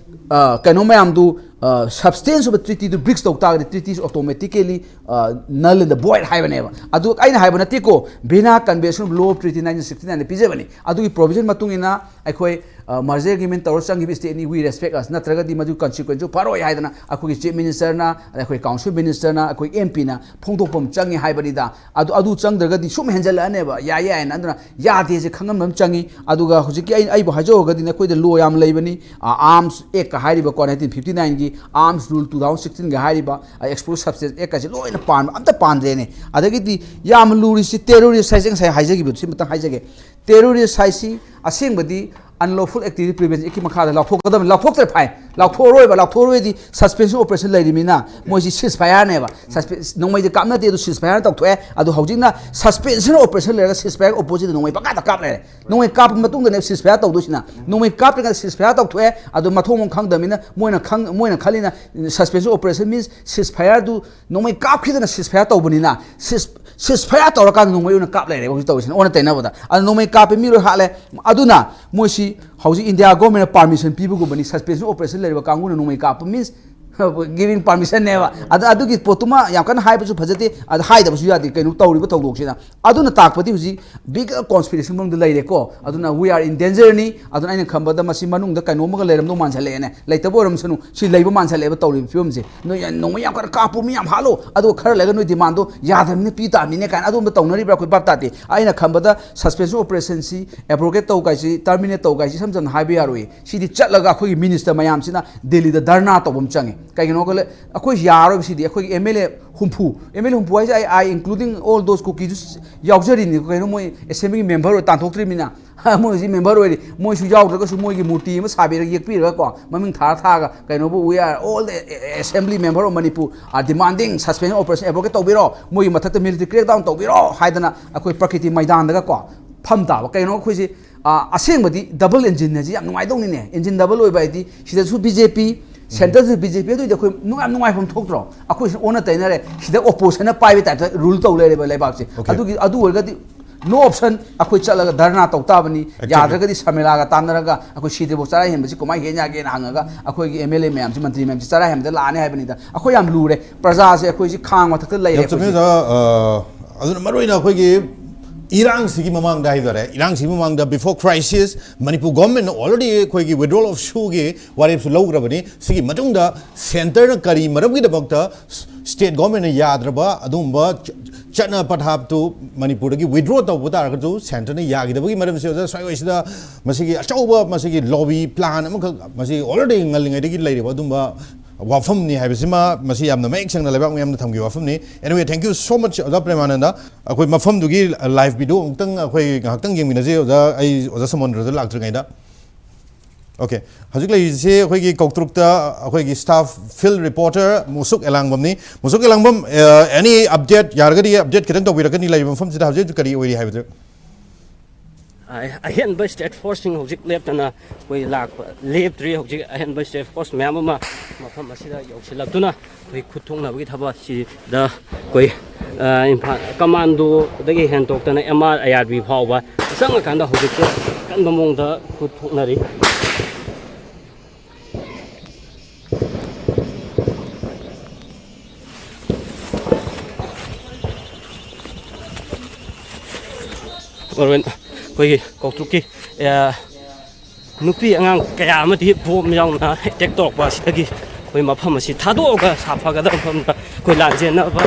ꯑ, ꯀꯩꯅꯣ ꯃꯌꯥꯝꯗꯨ ꯁꯕꯁꯇꯦꯟꯁ ꯑꯣꯐ ꯇ꯭ꯔꯤꯇꯤꯗꯨ ꯕ꯭ꯔꯤꯛꯁ ꯇꯧ ꯇꯥꯔꯒꯗꯤ treaty is automatically null and void ꯍꯥꯏꯕꯅꯦꯕ꯫ ꯑꯗꯨ ꯑꯩꯅ ꯍꯥꯏꯕ ꯅꯠꯇꯦꯀꯣ, Vienna Convention of Law of Treaty nineteen sixty nine ꯄꯤꯖꯕꯅꯤ꯫ ꯑꯗꯨꯒꯤ ꯄ꯭ꯔꯣꯕꯤꯖꯟ ꯃꯇꯨꯡ ꯏꯟꯅ ꯑꯩꯈꯣꯏ ꯃꯔꯖꯔ ꯑꯦꯒ꯭ꯔꯤꯃꯦꯟ ꯇꯧꯔ ꯆꯪꯈꯤꯕ ꯁ꯭ꯇꯦꯠꯅꯤ, we respect us, ꯅꯠꯇ꯭ꯔꯒꯗꯤ ꯃꯗꯨ ꯀꯟꯁꯤꯀ꯭ꯋꯦꯟꯁꯁꯨ ꯐꯔꯣꯏ ꯍꯥꯏꯗꯅ ꯑꯩꯈꯣꯏꯒꯤ ꯆꯤꯐ ꯃꯤꯅꯤꯁꯇꯔꯅ, ꯑꯗ ꯑꯩꯈꯣꯏ ꯀꯥꯎꯟꯁꯤꯜ ꯃꯤꯅꯤꯁꯇꯔꯅ, ꯑꯩꯈꯣꯏ ꯑꯦꯝ ꯄꯤꯅ ꯐꯣꯡꯗꯣꯛꯄ ꯑꯃ ꯆꯪꯉꯤ ꯍꯥꯏꯕꯅꯤꯗ꯫ ꯑꯗꯨ ꯑꯗꯨ ꯆꯪꯗ꯭ꯔꯒꯗꯤ ꯁꯨꯝ ꯍꯦꯟꯖꯜꯂꯛꯑꯅꯦꯕ, ꯌꯥꯏ ꯌꯥꯏꯅ꯫ ꯑꯗꯨꯅ ꯌꯥꯗꯦꯁꯦ ꯈꯪꯍꯟꯕ ꯑꯃ ꯆꯪꯉꯤ꯫ ꯑꯗꯨꯒ ꯍꯧꯖꯤꯛꯀꯤ ꯑꯩ ꯑꯩꯕꯨ ꯍꯥꯏꯖꯧꯔꯒꯗꯤ ꯑꯩꯈꯣꯏꯗ ꯂꯣ ꯌꯥꯝ ꯂꯩꯕꯅꯤ, ꯑꯥꯔꯝꯁ ꯑꯦꯛꯀ ꯍꯥꯏꯔꯤꯕꯀꯣ, ꯅꯥꯏꯟꯇꯤꯟ ꯐꯤꯐꯇꯤ ꯅꯥꯏꯟꯒꯤ ꯑꯥꯔꯝꯁ ꯔꯨꯜ ꯇꯨ ꯊꯥꯎꯖꯟ ꯁꯤꯛꯁꯇꯤꯟꯒ ꯍꯥꯏꯔꯤꯕ ꯑꯦꯛꯁꯄ꯭ꯂꯣꯖꯤꯕ ꯁꯕꯁꯇꯦꯟꯁ ꯑꯦꯛꯀꯁꯦ ꯂꯣꯏꯅ ꯄꯥꯟꯕ, ꯑꯝꯇ ꯄꯥꯟꯗ꯭ꯔꯦꯅꯦ꯫ ꯑꯗꯒꯤꯗꯤ ꯌꯥꯝ ꯂꯨꯔꯤꯁꯤ ꯇꯦꯔꯣꯔꯤꯁ ꯍꯥꯏꯁꯦ, ꯉꯁꯥꯏ ꯍꯥꯏꯖꯈꯤꯕꯗꯨ ꯁꯤ ꯃꯇꯪ ꯍꯥꯏꯖꯒꯦ꯫ ꯇꯦꯔꯣꯔꯤꯁ ꯍꯥꯏꯁꯤ ꯑꯁꯦꯡꯕꯗꯤ Unlawful Activity Prevention Act ꯀꯤ ꯃꯈꯥꯗ ꯂꯥꯎꯊꯣꯛꯀꯗꯕꯅꯤ꯫ ꯂꯥꯎꯊꯣꯛꯇ꯭ꯔꯦ ꯐꯥꯏ, ꯂꯥꯎꯊꯣꯛꯑꯔꯣꯏꯕ꯫ ꯂꯥꯎꯊꯣꯛꯑꯔꯣꯏꯗꯤ suspension operation ꯂꯩꯔꯤꯃꯤꯅ ꯃꯣꯏꯁꯤ ceasefire ꯅꯦꯕ꯫ Suspe- ꯅꯣꯡꯃꯩꯗꯤ ꯀꯥꯞꯅꯗꯦ, ꯑꯗꯨ ceasefire ꯇꯧꯊꯣꯛꯑꯦ꯫ ꯑꯗꯨ ꯍꯧꯖꯤꯛꯅ suspension operation ꯂꯩꯔꯒ ceasefire opposite ꯅꯣꯡꯃꯩ ꯄꯪꯀꯥꯞꯇ ꯀꯥꯞ ꯂꯩꯔꯦ꯫ ꯅꯣꯡꯃꯩ ꯀꯥꯞꯄ ꯃꯇꯨꯡꯗꯅꯦ ceasefire ꯇꯧꯗꯣꯏꯁꯤꯅ꯫ ꯅꯣꯡꯃꯩ ꯀꯥꯞꯇ꯭ꯔꯤꯉꯩꯗ ceasefire ꯇꯧꯊꯣꯛꯑꯦ꯫ ꯑꯗꯨ ꯃꯊꯣꯡ ꯃꯔꯝ ꯈꯪꯗꯕꯅꯤꯅ ꯃꯣꯏꯅ ꯈꯪ-, ꯃꯣꯏꯅ ꯈꯜꯂꯤꯅ suspension operation means ceasefire ꯗꯨ ꯅꯣꯡꯃꯩ ꯀꯥꯞꯈꯤꯗꯅ ceasefire ꯇꯧꯕꯅꯤꯅ, cease- ceasefire ꯇꯧꯔꯀꯥꯟꯗ ꯅꯣꯡꯃꯩ ꯑꯣꯏꯅ ꯀꯥꯞ ꯂꯩꯔꯦ ꯍꯧꯖꯤꯛ ꯇꯧꯔꯤꯁꯤꯅ, ꯑꯣꯟꯅ ꯇꯩꯅꯕꯗ꯫ ꯑꯗꯨ ꯅꯣꯡꯃꯩ ꯀꯥꯞꯄꯦ, ꯃꯤ ꯂꯣꯏ ꯍꯥꯠꯂꯦ꯫ ꯑꯗꯨꯅ ꯃꯣꯏꯁꯤ ꯍꯧꯖꯤꯛ ꯏꯟꯗꯤꯌꯥ ꯒꯣꯔꯃꯦꯟꯅ ꯄꯥꯔꯃꯤꯁꯟ ꯄꯤꯕꯒꯨꯝꯕꯅꯤ, suspension operation ꯂꯩꯔꯤꯕ ꯀꯥꯡꯕꯨꯅ ꯅꯣꯡꯃꯩ ꯀꯥꯞꯄ means giving permission ꯅꯦꯕ꯫ ꯑꯗ ꯑꯗꯨꯒꯤ ꯄꯣꯠꯇꯨꯃ ꯌꯥꯝ ꯀꯟꯅ ꯍꯥꯏꯕꯁꯨ ꯐꯖꯗꯦ, ꯑꯗ ꯍꯥꯏꯗꯕꯁꯨ ꯌꯥꯗꯦ ꯀꯩꯅꯣ ꯇꯧꯔꯤꯕ ꯊꯧꯗꯣꯛꯁꯤꯅ꯫ ꯑꯗꯨꯅ ꯇꯥꯛꯄꯗꯤ ꯍꯧꯖꯤꯛ big conspiracy ꯃꯅꯨꯡꯗ ꯂꯩꯔꯦꯀꯣ꯫ ꯑꯗꯨꯅ we are in danger ꯅꯤ꯫ ꯑꯗꯨꯅ ꯑꯩꯅ ꯈꯟꯕꯗ ꯃꯁꯤ ꯃꯅꯨꯡꯗ ꯀꯩꯅꯣꯝꯃꯒ ꯂꯩꯔꯝꯗꯧ ꯃꯥꯟꯁꯜꯂꯛꯑꯦꯅꯦ꯫ ꯂꯩꯇꯕ ꯑꯣꯏꯔꯝꯁꯅꯨ, ꯁꯤ ꯂꯩꯕ ꯃꯥꯟꯁꯜꯂꯛꯑꯦꯕ ꯇꯧꯔꯤꯕ ꯐꯤꯕꯝꯁꯦ꯫ ꯅꯣꯏ ꯌꯥꯝ ꯅꯣꯡꯃꯩ ꯌꯥꯝ ꯀꯟꯅ ꯀꯥꯞꯄꯨ, ꯃꯤ ꯌꯥꯝ ꯍꯥꯠꯂꯨ, ꯑꯗꯨꯒ ꯈꯔ ꯂꯩꯔꯒ ꯅꯣꯏ demandꯗꯣ ꯌꯥꯗꯕꯅꯤꯅ ꯄꯤ ꯇꯥꯕꯅꯤꯅꯦ ꯀꯥꯏꯅ ꯑꯗꯣꯝꯗ ꯇꯧꯅꯔꯤꯕ꯭ꯔꯥ ꯑꯩꯈꯣꯏ ꯚꯥꯞ ꯇꯥꯗꯦ꯫ ꯑꯩꯅ ꯈꯟꯕꯗ suspension operationꯁꯤ abrogate ꯇꯧ ꯀꯥꯏꯁꯤ, terminate ꯇꯧ ꯀꯥꯏꯁꯤ ꯏꯁꯝ ꯁꯝꯅ ꯍꯥꯏꯕ ꯌꯥꯔꯣꯏ꯫ ꯁꯤꯗꯤ ꯆꯠꯂꯒ ꯑꯩꯈꯣꯏꯒꯤ ꯃꯤꯅꯤꯁꯇꯔ ꯃꯌꯥꯝꯁꯤꯅ ꯗꯦꯜꯂꯤꯗ ꯙꯔꯅꯥ ꯇꯧꯕ ꯑꯃ ꯆꯪꯉꯤ꯫ ꯀꯩꯒꯤꯅꯣ ꯈꯜꯂꯦ, ꯑꯩꯈꯣꯏ ꯌꯥꯔꯣꯏꯕ ꯁꯤꯗꯤ꯫ ꯑꯩꯈꯣꯏꯒꯤ ꯑꯦꯝ ꯑꯦꯜ ꯑꯦ ꯍꯨꯝꯐꯨ, ꯑꯦꯝ ꯑꯦꯜ ꯑꯦ ꯍꯨꯝꯐꯨ ꯍꯥꯏꯁꯦ ꯑꯩ, I including all those ꯀꯨꯀꯤꯁꯨ ꯌꯥꯎꯖꯔꯤꯅꯤ꯫ ꯀꯩꯅꯣ, ꯃꯣꯏ ꯑꯦꯁꯦꯝꯕ꯭ꯂꯤꯒꯤ ꯃꯦꯝꯕꯔ ꯑꯣꯏ ꯇꯥꯟꯊꯣꯛꯇ꯭ꯔꯤꯕꯅꯤꯅ꯫ ꯃꯣꯏ ꯍꯧꯖꯤꯛ ꯃꯦꯝꯕꯔ ꯑꯣꯏꯔꯤ꯫ ꯃꯣꯏꯁꯨ ꯌꯥꯎꯗ꯭ꯔꯒꯁꯨ ꯃꯣꯏꯒꯤ ꯃꯨꯔꯇꯤ ꯑꯃ ꯁꯥꯕꯤꯔꯒ, ꯌꯦꯛꯄꯤꯔꯒꯀꯣ, ꯃꯃꯤꯡ ꯊꯥꯔ ꯊꯥꯔꯒ, ꯀꯩꯅꯣꯕꯨ, "We are all the assembly member of Manipur are demanding suspension operation abrogate ꯇꯧꯕꯤꯔꯣ, ꯃꯣꯏꯒꯤ ꯃꯊꯛꯇ military crackdown ꯇꯧꯕꯤꯔꯣ" ꯍꯥꯏꯗꯅ ꯑꯩꯈꯣꯏ ꯄ꯭ꯔꯀ꯭ꯔꯤꯇꯤ ꯃꯩꯗꯥꯟꯗꯒꯀꯣ ꯐꯝ ꯇꯥꯕ꯫ ꯀꯩꯅꯣ ꯑꯩꯈꯣꯏꯁꯦ, ꯑ, ꯑꯁꯦꯡꯕꯗꯤ double engine ꯍꯥꯏꯁꯤ ꯌꯥꯝ ꯅꯨꯡꯉꯥꯏꯗꯧꯅꯤꯅꯦ꯫ Engine double ꯑꯣꯏꯕ ꯍꯥꯏꯗꯤ ꯁꯤꯗꯁꯨ ꯕꯤ ꯖꯦ ꯄꯤ, centreꯗꯁꯨ ꯕꯤ ꯖꯦ ꯄꯤ, ꯑꯗꯨ ꯑꯣꯏꯗꯤ ꯑꯩꯈꯣꯏ ꯅꯨꯡ-, ꯌꯥꯝ ꯅꯨꯡꯉꯥꯏꯐꯝ ꯊꯣꯛꯇ꯭ꯔꯣ? ꯑꯩꯈꯣꯏꯁꯤꯅ ꯑꯣꯟꯅ ꯇꯩꯅꯔꯦ꯫ ꯁꯤꯗ oppositionꯅ ꯄꯥꯏꯕ typeꯇ rule ꯇꯧ ꯂꯩꯔꯦꯕ ꯂꯩꯕꯥꯛꯁꯦ꯫ Okay. ꯑꯗꯨꯒꯤ, ꯑꯗꯨ ꯑꯣꯏꯔꯒꯗꯤ No option, ꯑꯩꯈꯣꯏ ꯆꯠꯂꯒ ꯙꯔꯅꯥ ꯇꯧ ꯇꯥꯕꯅꯤ꯫ Exactly. ꯌꯥꯗ꯭ꯔꯒꯗꯤ ꯁꯃꯦꯂꯥꯒ ꯇꯥꯟꯅꯔꯒ ꯑꯩꯈꯣꯏ ꯁꯤꯗ꯭ꯔꯤꯐꯥꯎ ꯆꯔꯥ ꯍꯦꯟꯕꯁꯤ ꯀꯃꯥꯏꯅ ꯍꯦꯟ ꯌꯥꯒꯦꯅ ꯍꯪꯉꯒ ꯑꯩꯈꯣꯏꯒꯤ M L A ꯃꯌꯥꯝꯁꯤ, ꯃꯟꯇ꯭ꯔꯤ ꯃꯌꯥꯝꯁꯤ ꯆꯔꯥ ꯍꯦꯟꯕꯗ ꯂꯥꯛꯑꯅꯤ ꯍꯥꯏꯕꯅꯤꯗ꯫ ꯑꯩꯈꯣꯏ ꯌꯥꯝ ꯂꯨꯔꯦ꯫ ꯄ꯭ꯔꯖꯥꯁꯦ ꯑꯩꯈꯣꯏꯁꯤ ꯈꯥꯡ ꯃꯊꯛꯇ ꯂꯩꯔꯦ ꯌꯥꯝ ꯆꯨꯝꯃꯤ, ꯑꯩꯈꯣꯏꯁꯦ꯫ ꯑꯣꯖꯥ꯫ ꯑ, ꯑꯗꯨꯅ ꯃꯔꯨꯑꯣꯏꯅ ꯑꯩꯈꯣꯏꯒꯤ ꯏꯔꯥꯡꯁꯤꯒꯤ ꯃꯃꯥꯡꯗ ꯍꯥꯏꯇꯥꯔꯦ, ꯏꯔꯥꯡꯁꯤꯒꯤ ꯃꯃꯥꯡꯗ, before crisis, ꯃꯅꯤꯄꯨꯔ government ꯅ already ꯑꯩꯈꯣꯏꯒꯤ withdrawal of issue ꯒꯤ ꯋꯥꯔꯦꯞꯁꯨ ꯂꯧꯈ꯭ꯔꯕꯅꯤ꯫ ꯁꯤꯒꯤ ꯃꯇꯨꯡꯗ centre ꯅ ꯀꯔꯤ ꯃꯔꯝꯒꯤꯗꯃꯛꯇ state government ꯅ ꯌꯥꯗ꯭ꯔꯕ ꯑꯗꯨꯒꯨꯝꯕ ꯆ-, ꯆꯠꯅ ꯄꯊꯥꯞꯇꯨ ꯃꯅꯤꯄꯨꯔꯗꯒꯤ withdraw ꯇꯧꯕ ꯇꯥꯔꯒꯁꯨ centre ꯅ ꯌꯥꯈꯤꯗꯕꯒꯤ ꯃꯔꯝꯁꯦ, ꯑꯣꯖꯥ, ꯁ꯭ꯋꯥꯏ ꯋꯥꯏꯁꯤꯗ ꯃꯁꯤꯒꯤ ꯑꯆꯧꯕ ꯃꯁꯤꯒꯤ lobby plan ꯑꯃꯈꯛ, ꯃꯁꯤ already ꯉꯜꯂꯤꯉꯩꯗꯒꯤ ꯂꯩꯔꯤꯕ ꯑꯗꯨꯝꯕ ꯋꯥꯐꯝꯅꯤ ꯍꯥꯏꯕꯁꯤꯃ ꯃꯁꯤ ꯌꯥꯝꯅ ꯃꯌꯦꯛ ꯁꯦꯡꯅ ꯂꯩꯕꯥꯛ ꯃꯤꯌꯥꯝꯅ ꯊꯝꯈꯤꯕ ꯋꯥꯐꯝꯅꯤ꯫ Anyway, thank you so much, ꯑꯣꯖꯥ ꯄ꯭ꯔꯦꯃꯥꯅꯟꯗ꯫ ꯑꯩꯈꯣꯏ ꯃꯐꯝꯗꯨꯒꯤ live video ꯑꯃꯨꯛꯇꯪ ꯑꯩꯈꯣꯏ ꯉꯥꯏꯍꯥꯛꯇꯪ ꯌꯦꯡꯃꯤꯟꯅꯁꯤ, ꯑꯣꯖꯥ꯫ ꯑꯩ ꯑꯣꯖꯥ ꯁꯃꯨꯗ꯭ꯔꯗ ꯂꯥꯛꯇ꯭ꯔꯤꯉꯩꯗ꯫ Okay, ꯍꯧꯖꯤꯛ ꯂꯩꯔꯤꯁꯦ ꯑꯩꯈꯣꯏꯒꯤ ꯀꯧꯇ꯭ꯔꯨꯛꯇ ꯑꯩꯈꯣꯏꯒꯤ staff field reporter ꯃꯨꯁꯨꯛ ꯑꯦꯂꯥꯡꯕꯝꯅꯤ꯫ ꯃꯨꯁꯨꯛ ꯑꯦꯂꯥꯡꯕꯝ, ꯑ, any update, ꯌꯥꯔꯒꯗꯤ update ꯈꯤꯇꯪ ꯇꯧꯕꯤꯔꯛꯀꯅꯤ, ꯂꯩꯔꯤꯕ ꯃꯐꯝꯁꯤꯗ ꯍꯧꯖꯤꯛ ꯍꯧꯖꯤꯛ ꯀꯔꯤ ꯑꯣꯏꯔꯤ ꯍꯥꯏꯕꯗꯨ? ꯑ-, ꯑꯍꯦꯟꯕ state force ꯁꯤꯡ ꯍꯧꯖꯤꯛ ꯂꯦꯞꯇꯅ ꯑꯩꯈꯣꯏ ꯂꯥꯛꯄ ꯂꯦꯞꯇ꯭ꯔꯤ꯫ ꯍꯧꯖꯤꯛ ꯑꯍꯦꯟꯕ state force ꯃꯌꯥꯝ ꯑꯃ ꯃꯐꯝ ꯑꯁꯤꯗ ꯌꯧꯁꯤꯜꯂꯛꯇꯨꯅ ꯑꯩꯈꯣꯏ ꯈꯨꯠ ꯊꯣꯛꯅꯕꯒꯤ ꯊꯕꯛ ꯑꯁꯤꯗ ꯑꯩꯈꯣꯏ, ꯑ, ꯏꯝꯐꯥꯜ commando ꯗꯒꯤ ꯍꯦꯟꯗꯣꯛꯇꯅ M R I R B ꯐꯥꯎꯕ ꯆꯪꯉꯀꯥꯟꯗ ꯍꯧꯖꯤꯛꯁꯨ ꯀꯟꯕ ꯃꯑꯣꯡꯗ ꯈꯨꯠ ꯊꯣꯛꯅꯔꯤ꯫ ꯃꯔꯨ ꯑꯣꯏꯅ ꯑꯩꯈꯣꯏꯒꯤ ꯀꯧꯇ꯭ꯔꯨꯛꯀꯤ, ꯑ, ꯅꯨꯄꯤ ꯑꯉꯥꯡ ꯀꯌꯥ ꯑꯃꯗꯤ ꯕꯣꯝ ꯌꯥꯎꯅ attack ꯇꯧꯔꯛꯄ ꯑꯁꯤꯗꯒꯤ ꯑꯩꯈꯣꯏ ꯃꯐꯝ ꯑꯁꯤ ꯊꯥꯗꯣꯛꯑꯒ ꯁꯥꯐꯒꯗꯕ ꯃꯐꯝꯗ ꯑꯩꯈꯣꯏ ꯂꯥꯟꯖꯦꯟꯅꯕ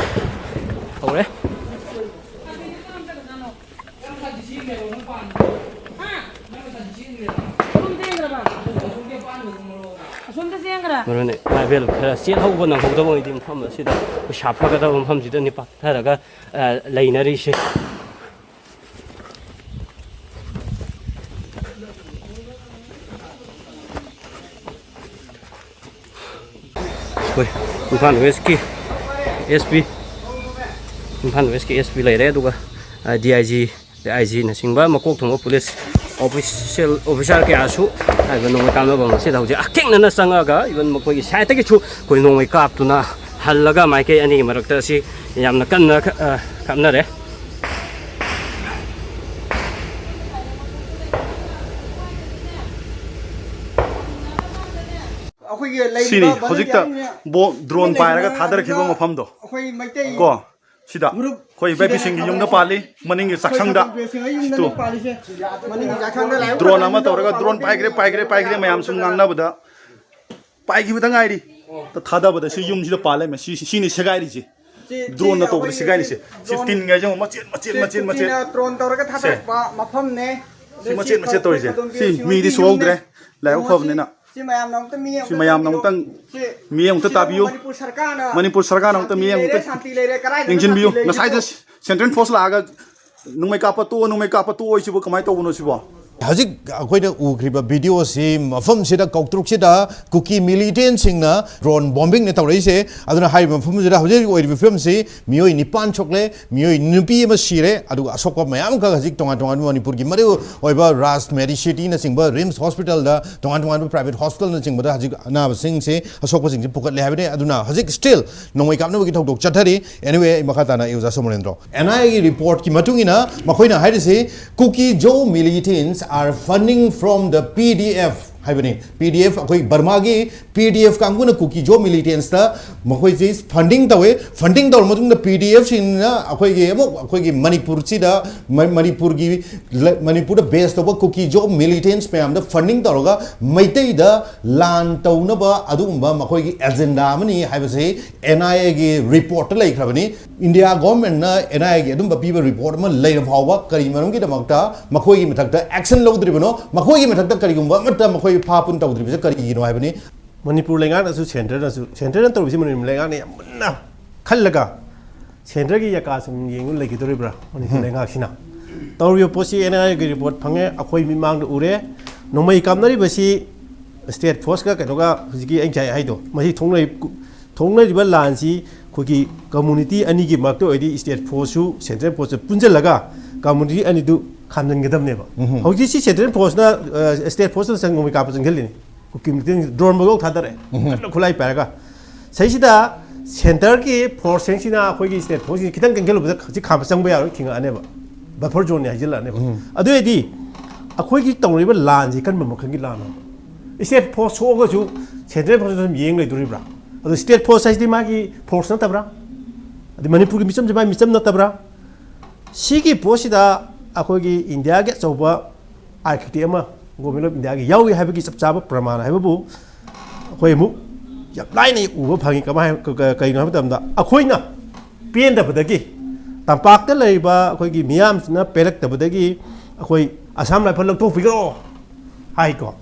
ꯍꯧꯔꯦ꯫ ꯑꯁꯣꯝꯗ ꯆꯦꯟꯈ꯭ꯔꯦ꯫ ꯃꯔꯨ ꯑꯣꯏꯅ ꯏꯃꯥ ꯏꯕꯦꯜ ꯈꯔ ꯆꯦꯜꯍꯧꯕ ꯅꯪꯍꯧꯗꯕ ꯑꯣꯏꯗꯤ ꯃꯐꯝ ꯑꯁꯤꯗ ꯑꯩꯈꯣꯏ ꯁꯥꯐꯒꯗꯕ ꯃꯐꯝꯁꯤꯗꯅꯤ ꯄꯥꯛꯊꯔꯒ, ꯑ, ꯂꯩꯅꯔꯤꯁꯦ꯫ ꯑꯩꯈꯣꯏ ꯏꯝꯐꯥꯜ ꯋꯦꯁꯀꯤ S P, ꯏꯝꯐꯥꯜ ꯋꯦꯁꯀꯤ S P ꯂꯩꯔꯦ, ꯑꯗꯨꯒ, ꯑ, D I G, D I G ꯅꯆꯤꯡꯕ ꯃꯀꯣꯛ ꯊꯣꯡꯕ police official, officer ꯀꯌꯥꯁꯨ ꯍꯥꯏꯔꯤꯕ ꯅꯣꯡꯃꯩ ꯀꯥꯞꯅꯐꯝ ꯑꯁꯤꯗ ꯍꯧꯖꯤꯛ ꯍꯛꯊꯦꯡꯅꯅ ꯆꯪꯉꯒ even ꯃꯈꯣꯏꯒꯤ side ꯇꯒꯤꯁꯨ ꯑꯩꯈꯣꯏ ꯅꯣꯡꯃꯩ ꯀꯥꯞꯇꯨꯅ ꯍꯜꯂꯒ ꯃꯥꯏꯀꯩ ꯑꯅꯤꯒꯤ ꯃꯔꯛꯇ ꯑꯁꯤ ꯌꯥꯝꯅ ꯀꯟꯅ, ꯑ, ꯀꯥꯞꯅꯔꯦ꯫ ꯑꯩꯈꯣꯏꯒꯤ ꯂꯩꯔꯤꯕ ꯁꯤꯅꯤ ꯍꯧꯖꯤꯛꯇ ꯕꯣ-, ꯗ꯭ꯔꯣꯟ ꯄꯥꯏꯔꯒ ꯊꯥꯗꯔꯛꯈꯤꯕ ꯃꯐꯝꯗꯣ꯫ ꯑꯩꯈꯣꯏ ꯃꯩꯇꯩ ꯀꯣ, ꯁꯤꯗ ꯒ꯭ꯔꯨꯞ ꯑꯩꯈꯣꯏ ꯏꯕꯥꯏ ꯁꯤꯗꯅ ꯕꯤꯁꯤꯡꯒꯤ ꯌꯨꯝꯗ ꯊꯥꯗꯔꯛꯄ꯫ ꯄꯥꯜꯂꯤ, ꯃꯅꯤꯡꯒꯤ ꯑꯩꯈꯣꯏ ꯆꯥꯛꯁꯪꯗ꯫ ꯕꯤꯁꯤꯡꯒꯤ ꯌꯨꯝꯗꯅꯦ ꯇꯨ꯫ ꯄꯥꯜꯂꯤꯁꯦ꯫ ꯃꯅꯤꯡꯒꯤ ꯆꯥꯛꯁꯪꯗ ꯂꯥꯏꯕꯛ ꯗ꯭ꯔꯣꯟ ꯑꯃ ꯐꯖꯅ ꯇꯧꯔꯒ ꯗ꯭ꯔꯣꯟ ꯄꯥꯜꯂꯤ꯫ ꯄꯥꯏꯈ꯭ꯔꯦ, ꯄꯥꯏꯈ꯭ꯔꯦ, ꯄꯥꯏꯈ꯭ꯔꯦ ꯃꯌꯥꯝ ꯁꯨꯝ ꯉꯥꯡꯅꯕꯗ ꯄꯥꯏꯈꯤꯕꯗ ꯉꯥꯏꯔꯤ꯫ ꯊꯥꯗꯕꯗ ꯁꯤ ꯌꯨꯝꯁꯤꯗ ꯄꯥꯜꯂꯦ꯫ ꯁꯤ, ꯁꯤꯅꯤ ꯁꯦꯒꯥꯏꯔꯤꯁꯦ꯫ ꯁꯤ, ꯗ꯭ꯔꯣꯟꯅ ꯁꯤ ꯇꯧꯕꯗ ꯑꯩꯈꯣꯏꯒꯤ ꯁꯦꯒꯥꯏꯔꯤꯁꯦ꯫ ꯁꯤ ꯗ꯭ꯔꯣꯟ, ꯇꯤꯟꯒꯩꯁꯦ ꯑꯃꯨꯛ ꯃꯆꯦꯠ, ꯃꯆꯦꯠ, ꯁꯤ ꯃꯆꯦꯠ, ꯃꯆꯦꯠ꯫ ꯀꯨꯀꯤꯅ ꯗ꯭ꯔꯣꯟ ꯇꯧꯔꯒ ꯁꯦ꯫ ꯊꯥꯗꯔꯛꯄ ꯃꯐꯝꯅꯦ꯫ ꯁꯤ ꯑꯗ ꯁꯤ ꯃꯆꯦꯠ, ꯃꯆꯦꯠ ꯇꯧꯔꯤꯁꯦ꯫ ꯈꯣꯠꯄ ꯁꯤ ꯃꯤꯗꯤ ꯌꯨꯝꯅꯦ꯫ ꯁꯣꯛꯍꯧꯗ꯭ꯔꯦ꯫ ꯂꯥꯏꯕꯛ ꯀꯩꯅꯣꯁꯤ ꯐꯕꯅꯤꯅ꯫ ꯁꯤ ꯃꯌꯥꯝꯅ ꯑꯃꯨꯛꯇ ꯃꯤ ꯁꯤ ꯑꯃꯨꯛꯇ ꯃꯌꯥꯝꯅ ꯇꯥꯕꯤꯌꯨ꯫ ꯑꯃꯨꯛꯇꯪ ꯁꯤ ꯃꯤ ꯑꯃꯨꯛꯇ ꯁꯤꯗꯕꯨ ꯇꯥꯕꯤꯌꯨ꯫ ꯃꯅꯤꯄꯨꯔ ꯁꯔꯀꯥꯔꯅ ꯃꯅꯤꯄꯨꯔ ꯁꯔꯀꯥꯔꯅ ꯑꯃꯨꯛꯇ ꯁꯥꯟꯇꯤ ꯃꯤ ꯂꯩꯔꯦ, ꯑꯃꯨꯛꯇ ꯁꯥꯟꯇꯤ ꯂꯩꯔꯦ, ꯀꯗꯥꯏꯗꯅꯣ ꯌꯦꯡꯁꯤꯟꯕꯤꯌꯨ꯫ ꯁꯥꯟꯇꯤ ꯂꯩꯔꯤꯁꯤꯕꯣ? ꯉꯁꯥꯏꯗ ꯁꯦꯟꯇ꯭ꯔꯦꯜ ꯐꯣꯔꯁ ꯂꯥꯛꯑꯒ ꯅꯣꯡꯃꯩ ꯀꯥꯞꯄ ꯇꯣꯛꯑꯣ, ꯅꯣꯡꯃꯩ ꯀꯥꯞꯄ ꯇꯣꯛꯑꯣ ꯍꯥꯏꯁꯤꯕꯨ ꯀꯃꯥꯏꯅ ꯇꯧꯕꯅꯣ ꯁꯤꯕꯣ? ꯍꯧꯖꯤꯛ ꯑꯩꯈꯣꯏꯅ ꯎꯈ꯭ꯔꯤꯕ ꯚꯤꯗꯤꯑꯣꯁꯤ ꯃꯐꯝꯁꯤꯗ, ꯀꯧꯇ꯭ꯔꯨꯛꯁꯤꯗ ꯀꯨꯀꯤ ꯃꯤꯂꯤꯇꯦꯟꯁꯤꯡꯅ ꯗ꯭ꯔꯣꯟ ꯕꯣꯝꯕꯤꯡꯅ ꯇꯧꯔꯛꯏꯁꯦ꯫ ꯑꯗꯨꯅ ꯍꯥꯏꯔꯤꯕ ꯃꯐꯝꯁꯤꯗ ꯍꯧꯖꯤꯛ ꯍꯧꯖꯤꯛ ꯑꯣꯏꯔꯤꯕ ꯐꯤꯕꯝꯁꯤ ꯃꯤꯑꯣꯏ ꯅꯤꯄꯥꯟ ꯁꯣꯛꯂꯦ, ꯃꯤꯑꯣꯏ ꯅꯨꯄꯤ ꯑꯃ ꯁꯤꯔꯦ, ꯑꯗꯨꯒ ꯑꯁꯣꯛꯄ ꯃꯌꯥꯝ ꯑꯃꯈꯛ ꯍꯧꯖꯤꯛ ꯇꯣꯉꯥꯟ ꯇꯣꯉꯥꯟꯕ ꯃꯅꯤꯄꯨꯔꯒꯤ ꯃꯔꯨ ꯑꯣꯏꯕ ꯔꯥꯖ ꯃꯦꯗꯤꯁꯤꯇꯤꯅꯆꯤꯡꯕ ꯔꯤꯝꯁ ꯍꯣꯁꯄꯤꯇꯥꯜꯗ, ꯇꯣꯉꯥꯟ ꯇꯣꯉꯥꯟꯕ ꯄ꯭ꯔꯥꯏꯚꯦꯠ ꯍꯣꯁꯄꯤꯇꯥꯜꯅꯆꯤꯡꯕꯗ ꯍꯧꯖꯤꯛ ꯑꯅꯥꯕꯁꯤꯡꯁꯦ, ꯑꯁꯣꯛꯄꯁꯤꯡꯁꯦ ꯄꯨꯈꯠꯂꯦ ꯍꯥꯏꯕꯅꯤ꯫ ꯑꯗꯨꯅ ꯍꯧꯖꯤꯛ ꯁ꯭ꯇꯤꯜ ꯅꯣꯡꯃꯩ ꯀꯥꯞꯅꯕꯒꯤ ꯊꯧꯗꯣꯛ ꯆꯠꯊꯔꯤ꯫ Anyway, ꯑꯩ ꯃꯈꯥ ꯇꯥꯅ ꯑꯩ ꯑꯣꯖꯥ ꯁꯣꯃꯣꯔꯦꯟꯗ꯭ꯔꯣ꯫ ꯑꯦꯟ ꯑꯥꯏ ꯑꯦꯒꯤ ꯔꯤꯄꯣꯔꯠꯀꯤ ꯃꯇꯨꯡ ꯏꯟꯅ ꯃꯈꯣꯏꯅ ꯍꯥꯏꯔꯤꯁꯤ, ꯀꯨꯀꯤ ꯖꯣ militants are funding from the P D F ꯍꯥꯏꯕꯅꯤ꯫ ꯄꯤ ꯗꯤ ꯑꯦꯐ, ꯑꯩꯈꯣꯏ ꯕꯔꯃꯥꯒꯤ ꯄꯤ ꯗꯤ ꯑꯦꯐ ꯀꯥꯡꯕꯨꯅ ꯀꯨꯀꯤ ꯖꯣ ꯃꯤꯂꯤꯇꯦꯟꯁꯇ ꯃꯈꯣꯏꯁꯤ ꯐꯟꯗꯤꯡ ꯇꯧꯋꯦ꯫ ꯐꯟꯗꯤꯡ ꯇꯧꯔ ꯃꯇꯨꯡꯗ ꯄꯤ ꯗꯤ ꯑꯦꯐꯁꯤꯡꯅ ꯑꯩꯈꯣꯏꯒꯤ ꯑꯃꯨꯛ ꯑꯩꯈꯣꯏꯒꯤ ꯃꯅꯤꯄꯨꯔꯁꯤꯗ, ꯃ-, ꯃꯅꯤꯄꯨꯔꯒꯤ ꯂ-, ꯃꯅꯤꯄꯨꯔꯗ ꯕꯦꯁ ꯇꯧꯕ ꯀꯨꯀꯤ ꯖꯣ ꯃꯤꯂꯤꯇꯦꯟꯁ ꯃꯌꯥꯝꯗ ꯐꯟꯗꯤꯡ ꯇꯧꯔꯒ ꯃꯩꯇꯩꯗ ꯂꯥꯟ ꯇꯧꯅꯕ ꯑꯗꯨꯒꯨꯝꯕ ꯃꯈꯣꯏꯒꯤ ꯑꯦꯖꯦꯟꯗꯥ ꯑꯃꯅꯤ ꯍꯥꯏꯕꯁꯤ ꯑꯦꯟ ꯑꯥꯏ ꯑꯦꯒꯤ ꯔꯤꯄꯣꯔꯠꯇ ꯂꯩꯈ꯭ꯔꯕꯅꯤ꯫ ꯏꯟꯗꯤꯌꯥ ꯒꯣꯚꯔꯟꯃꯦꯟꯠꯅ ꯑꯦꯟ ꯑꯥꯏ ꯑꯦꯒꯤ ꯑꯗꯨꯝꯕ ꯄꯤꯕ ꯔꯤꯄꯣꯔꯠ ꯑꯃ ꯂꯩꯔ ꯐꯥꯎꯕ ꯀꯔꯤ ꯃꯔꯝꯒꯤꯗꯃꯛꯇ ꯃꯈꯣꯏꯒꯤ ꯃꯊꯛꯇ ꯑꯦꯛꯁꯟ ꯂꯧꯗ꯭ꯔꯤꯕꯅꯣ? ꯃꯈꯣꯏꯒꯤ ꯃꯊꯛꯇ ꯀꯔꯤꯒꯨꯝꯕ ꯑꯃꯠꯇ ꯃꯈꯣꯏ ꯐꯥ ꯄꯨꯟ ꯇꯧꯗ꯭ꯔꯤꯕꯁꯦ ꯀꯔꯤꯒꯤꯅꯣ ꯍꯥꯏꯕꯅꯤ꯫ ꯃꯅꯤꯄꯨꯔ ꯂꯩꯉꯥꯛꯅꯁꯨ, ꯁꯦꯟꯇꯔꯅꯁꯨ, ꯁꯦꯟꯇꯔꯅ ꯇꯧꯔꯤꯁꯤ ꯃꯅꯤꯄꯨꯔ ꯂꯩꯉꯥꯛꯅ ꯌꯥꯝ ꯃꯨꯟꯅ ꯈꯜꯂꯒ ꯁꯦꯟꯇꯔꯒꯤ ꯌꯥꯀꯥ ꯁꯨꯝ ꯌꯦꯡꯉ ꯂꯩꯈꯤꯗꯣꯔꯤꯕ꯭ꯔꯥ ꯃꯅꯤꯄꯨꯔ ꯎꯝ꯫ ꯂꯩꯉꯥꯛꯁꯤꯅ? ꯇꯧꯔꯤꯕ ꯄꯣꯠꯁꯤ ꯑꯦꯟ ꯑꯥꯏ ꯑꯦꯒꯤ ꯔꯤꯄꯣꯔꯠ ꯐꯪꯉꯦ, ꯑꯩꯈꯣꯏ ꯃꯤꯠꯃꯥꯡꯗ ꯎꯔꯦ꯫ ꯅꯣꯡꯃꯩ ꯀꯥꯞꯅꯔꯤꯕꯁꯤ ꯁ꯭ꯇꯦꯠ ꯐꯣꯔꯁꯀ ꯀꯩꯅꯣꯒ ꯍꯧꯖꯤꯛꯀꯤ ꯑꯩ ꯉꯁꯥꯏ ꯍꯥꯏꯗꯣ, ꯃꯁꯤ ꯊꯣꯛꯅꯔꯤ-, ꯊꯣꯛꯅꯔꯤꯕ ꯂꯥꯟꯁꯤ ꯑꯩꯈꯣꯏꯒꯤ ꯀꯝꯃꯨꯅꯤꯇꯤ ꯑꯅꯤꯒꯤ ꯃꯔꯛꯇ ꯑꯣꯏꯔꯗꯤ ꯁ꯭ꯇꯦꯠ ꯐꯣꯔꯁꯁꯨ ꯁꯦꯟꯇ꯭ꯔꯦꯜ ꯐꯣꯔꯁꯁꯨ ꯄꯨꯟꯁꯤꯜꯂꯒ ꯀꯝꯃꯨꯅꯤꯇꯤ ꯑꯅꯤꯗꯨ ꯈꯥꯝꯖꯤꯟꯒꯗꯕꯅꯦꯕ꯫ ꯎꯝ꯫ ꯍꯧꯖꯤꯛꯁꯤ ꯁꯦꯟꯇ꯭ꯔꯦꯜ ꯐꯣꯔꯁꯅ, ꯑ, ꯁ꯭ꯇꯦꯠ ꯐꯣꯔꯁꯅ ꯆꯪ-, ꯅꯣꯡꯃꯩ ꯀꯥꯞꯄ ꯆꯪꯁꯤꯜꯂꯤꯅꯤ꯫ ꯀꯨꯀꯤ ꯃꯤꯂꯤꯇꯦꯟ ꯗ꯭ꯔꯣꯟ ꯃꯒꯧ ꯊꯥꯗꯔꯛꯑꯦ꯫ ꯎꯝ꯫ ꯀꯟꯅ ꯈꯨꯠꯂꯥꯏ ꯄꯥꯏꯔꯒ꯫ ꯁꯤꯁꯤꯗ ꯁꯦꯟꯇꯔꯒꯤ ꯐꯣꯔꯁꯁꯤꯡꯁꯤꯅ ꯑꯩꯈꯣꯏꯒꯤ ꯁ꯭ꯇꯦꯠ ꯐꯣꯔꯁꯁꯤꯡꯁꯤ ꯈꯤꯇꯪ ꯀꯟꯈꯠꯂꯨꯕꯗ ꯍꯧꯖꯤꯛ ꯈꯥꯝꯕ ꯆꯪꯕ ꯌꯥꯔꯣꯏ, ꯈꯤꯡꯉꯛꯑꯅꯦꯕ꯫ ꯕꯐꯔ ꯖꯣꯟꯅꯤ ꯍꯥꯏꯖꯤꯜꯂꯛꯑꯅꯦꯕ꯫ ꯎꯝ꯫ ꯑꯗꯨ ꯑꯣꯏꯔꯗꯤ ꯑꯩꯈꯣꯏꯒꯤ ꯇꯧꯔꯤꯕ ꯂꯥꯟꯁꯤ ꯀꯔꯝꯕ ꯃꯈꯜꯒꯤ ꯂꯥꯟꯅꯣ? State force ꯁꯣꯛꯑꯒꯁꯨ central force ꯑꯗꯨꯝ ꯌꯦꯡ ꯂꯩꯗꯣꯔꯤꯕ꯭ꯔꯥ? ꯑꯗꯨ state force ꯍꯥꯏꯁꯤꯗꯤ ꯃꯥꯒꯤ force ꯅꯠꯇꯕ꯭ꯔꯥ? ꯑꯗꯩ ꯃꯅꯤꯄꯨꯔꯒꯤ ꯃꯤꯆꯝꯁꯦ ꯃꯥꯒꯤ ꯃꯤꯆꯝ ꯅꯠꯇꯕ꯭ꯔꯥ? ꯁꯤꯒꯤ ꯄꯣꯠꯁꯤꯗ ꯑꯩꯈꯣꯏꯒꯤ ꯏꯟꯗꯤꯌꯥꯒꯤ ꯑꯆꯧꯕ architect ꯑꯃ Government of Indiaꯒꯤ ꯌꯥꯎꯏ ꯍꯥꯏꯕꯒꯤ ꯆꯞ ꯆꯥꯕ ꯄ꯭ꯔꯃꯥꯟ ꯍꯥꯏꯕꯕꯨ ꯑꯩꯈꯣꯏ ꯑꯃꯨꯛ ꯌꯥꯝ ꯂꯥꯏꯅ ꯎꯕ ꯐꯪꯉꯤ꯫ ꯀꯃꯥꯏ-, ꯀ-, ꯀ-, ꯀꯩꯅꯣ ꯍꯥꯏꯕ ꯃꯇꯝꯗ, ꯑꯩꯈꯣꯏꯅ ꯄꯦꯟꯗꯕꯗꯒꯤ, ꯇꯝꯄꯥꯛꯇ ꯂꯩꯔꯤꯕ ꯑꯩꯈꯣꯏꯒꯤ ꯃꯤꯌꯥꯝꯁꯤꯅ ꯄꯦꯜꯂꯛꯇꯕꯗꯒꯤ ꯑꯩꯈꯣꯏ Assam Rifle ꯂꯧꯊꯣꯛꯄꯤꯈ꯭ꯔꯣ ꯍꯥꯏꯀꯣ꯫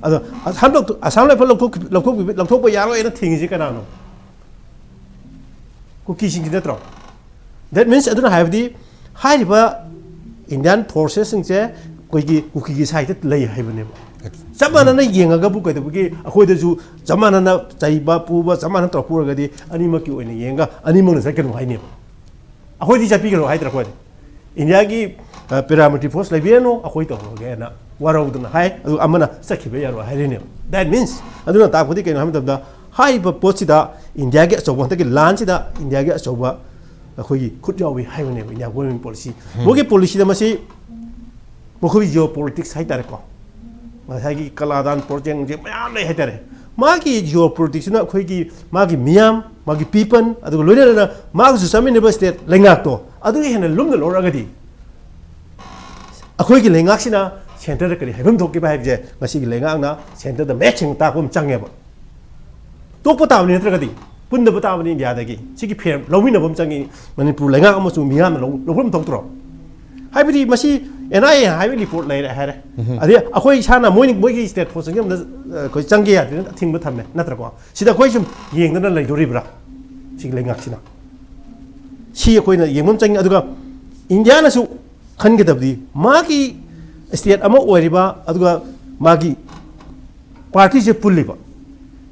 ꯑꯗꯣ Assam ꯂꯧꯊꯣꯛ-, Assam Rifle ꯂꯧꯊꯣꯛ-, ꯂꯧꯊꯣꯛꯄꯤ-, ꯂꯧꯊꯣꯛꯄ ꯌꯥꯔꯣꯏꯅ ꯊꯤꯡꯉꯤꯁꯤ ꯀꯅꯥꯅꯣ? ꯀꯨꯀꯤꯁꯤꯡꯁꯤ ꯅꯠꯇ꯭ꯔꯣ? That means, ꯑꯗꯨꯅ ꯍꯥꯏꯕꯗꯤ, ꯍꯥꯏꯔꯤꯕ Indian forcesꯁꯤꯡꯁꯦ ꯑꯩꯈꯣꯏꯒꯤ ꯀꯨꯀꯤꯒꯤ sideꯇ ꯂꯩ ꯍꯥꯏꯕꯅꯦꯕ꯫ ꯆꯞ ꯃꯥꯟꯅꯅ ꯌꯦꯡꯉꯒꯕꯨ ꯀꯩꯗꯧꯕꯒꯤ ꯑꯩꯈꯣꯏꯗꯁꯨ ꯆꯞ ꯃꯥꯟꯅꯅ ꯆꯩꯕ, ꯄꯨꯕ, ꯆꯞ ꯃꯥꯟꯅꯅ ꯇꯧꯔꯛꯄ ꯑꯣꯏꯔꯒꯗꯤ ꯑꯅꯤꯃꯛꯀꯤ ꯑꯣꯏꯅ ꯌꯦꯡꯉꯒ ꯑꯅꯤꯃꯛꯅ ꯆꯠꯀꯅꯨ ꯍꯥꯏꯅꯦꯕ꯫ ꯑꯩꯈꯣꯏꯗꯤ ꯆꯠꯄꯤꯒꯅꯨ ꯍꯥꯏꯗ꯭ꯔꯥ ꯑꯩꯈꯣꯏꯗꯤ? ꯏꯟꯗꯤꯌꯥꯒꯤ, ꯑ, paramilitary force ꯂꯩꯕꯤꯔꯅꯨ, ꯑꯩꯈꯣꯏ ꯇꯧꯔꯒꯦꯅ ꯋꯥꯔꯧꯗꯅ ꯍꯥꯏ꯫ ꯑꯗꯨ ꯑꯃꯅ ꯆꯠꯈꯤꯕ ꯌꯥꯔꯣꯏ ꯍꯥꯏꯔꯤꯅꯦꯕ꯫ That means, ꯑꯗꯨꯅ ꯇꯥꯛꯄꯗꯤ ꯀꯩꯅꯣ ꯍꯥꯏꯕ ꯃꯇꯝꯗ, ꯍꯥꯏꯔꯤꯕ ꯄꯣꯠꯁꯤꯗ ꯏꯟꯗꯤꯌꯥꯒꯤ ꯑꯆꯧꯕ, ꯍꯟꯗꯛꯀꯤ ꯂꯥꯟꯁꯤꯗ ꯏꯟꯗꯤꯌꯥꯒꯤ ꯑꯆꯧꯕ ꯑꯩꯈꯣꯏꯒꯤ ꯈꯨꯠ ꯌꯥꯎꯏ ꯍꯥꯏꯕꯅꯦꯕ ꯏꯟꯗꯤꯌꯥ government policy꯫ ꯃꯣꯏꯒꯤ policyꯗ ꯃꯁꯤ ꯃꯈꯣꯏꯒꯤ geopolitics ꯍꯥꯏꯇꯥꯔꯦꯀꯣ, ꯉꯁꯥꯏꯒꯤ ꯀꯂꯥꯗꯥꯟ ꯄꯣꯔꯖꯦꯡꯁꯦ ꯃꯌꯥꯝ ꯂꯩ ꯍꯥꯏꯇꯥꯔꯦ꯫ ꯃꯥꯒꯤ geopoliticsꯁꯤꯅ ꯑꯩꯈꯣꯏꯒꯤ, ꯃꯥꯒꯤ ꯃꯤꯌꯥꯝ, ꯃꯥꯒꯤ people, ꯑꯗꯨꯒ ꯂꯣꯏꯅꯅ ꯃꯥꯒꯁꯨ ꯆꯠꯃꯤꯟꯅꯕ state ꯂꯩꯉꯥꯛꯇꯣ ꯑꯗꯨꯒ ꯍꯦꯟꯅ ꯂꯨꯝꯅ ꯂꯧꯔꯛꯑꯒꯗꯤ, ꯑꯩꯈꯣꯏꯒꯤ ꯂꯩꯉꯥꯛꯁꯤꯅ centreꯗ ꯀꯔꯤ ꯍꯥꯏꯐꯝ ꯊꯣꯛꯈꯤꯕ ꯍꯥꯏꯕꯁꯦ ꯉꯁꯤꯒꯤ ꯂꯩꯉꯥꯛꯅ centreꯗ ꯃꯌꯦꯛ ꯁꯦꯡꯅ ꯇꯥꯛꯄ ꯑꯃ ꯆꯪꯉꯦꯕ꯫ ꯇꯣꯛꯄ ꯇꯥꯕꯅꯤ, ꯅꯠꯇ꯭ꯔꯒꯗꯤ ꯄꯨꯟꯗꯕ ꯇꯥꯕꯅꯤ ꯏꯟꯗꯤꯌꯥꯗꯒꯤ꯫ ꯁꯤꯒꯤ ꯐꯦꯔ ꯂꯧꯃꯤꯟꯅꯕ ꯑꯃ ꯆꯪꯉꯤ꯫ ꯃꯅꯤꯄꯨꯔ ꯂꯩꯉꯥꯛ ꯑꯃꯁꯨꯡ ꯃꯤꯌꯥꯝꯅ ꯂꯧ-, ꯂꯧꯐꯝ ꯊꯣꯛꯇ꯭ꯔꯣ? ꯍꯥꯏꯕꯗꯤ ꯃꯁꯤ NIA ꯍꯥꯏꯕ report ꯂꯩꯔꯦ ꯍꯥꯏꯔꯦ꯫ ꯑꯗꯩ ꯑꯩꯈꯣꯏ ꯏꯁꯥꯅ ꯃꯣꯏꯅ, ꯃꯣꯏꯒꯤ state force ꯆꯪꯖꯕꯗ, ꯑ, ꯑꯩꯈꯣꯏ ꯆꯪꯒꯦ ꯌꯥꯗꯦꯅ ꯑꯊꯤꯡꯕ ꯊꯝꯃꯦ, ꯅꯠꯇ꯭ꯔꯀꯣ? ꯁꯤꯗ ꯑꯩꯈꯣꯏ ꯁꯨꯝ ꯌꯦꯡꯗꯅ ꯂꯩꯗꯣꯔꯤꯕ꯭ꯔꯥ ꯁꯤꯒꯤ ꯂꯩꯉꯥꯛꯁꯤꯅ? ꯁꯤ ꯑꯩꯈꯣꯏꯅ ꯌꯦꯡꯕ ꯑꯃ ꯆꯪꯉꯤ꯫ ꯑꯗꯨꯒ ꯏꯟꯗꯤꯌꯥꯅꯁꯨ ꯈꯟꯒꯗꯕꯗꯤ, ꯃꯥꯒꯤ state ꯑꯃ ꯑꯣꯏꯔꯤꯕ, ꯑꯗꯨꯒ ꯃꯥꯒꯤ partyꯁꯦ ꯄꯨꯜꯂꯤꯕ,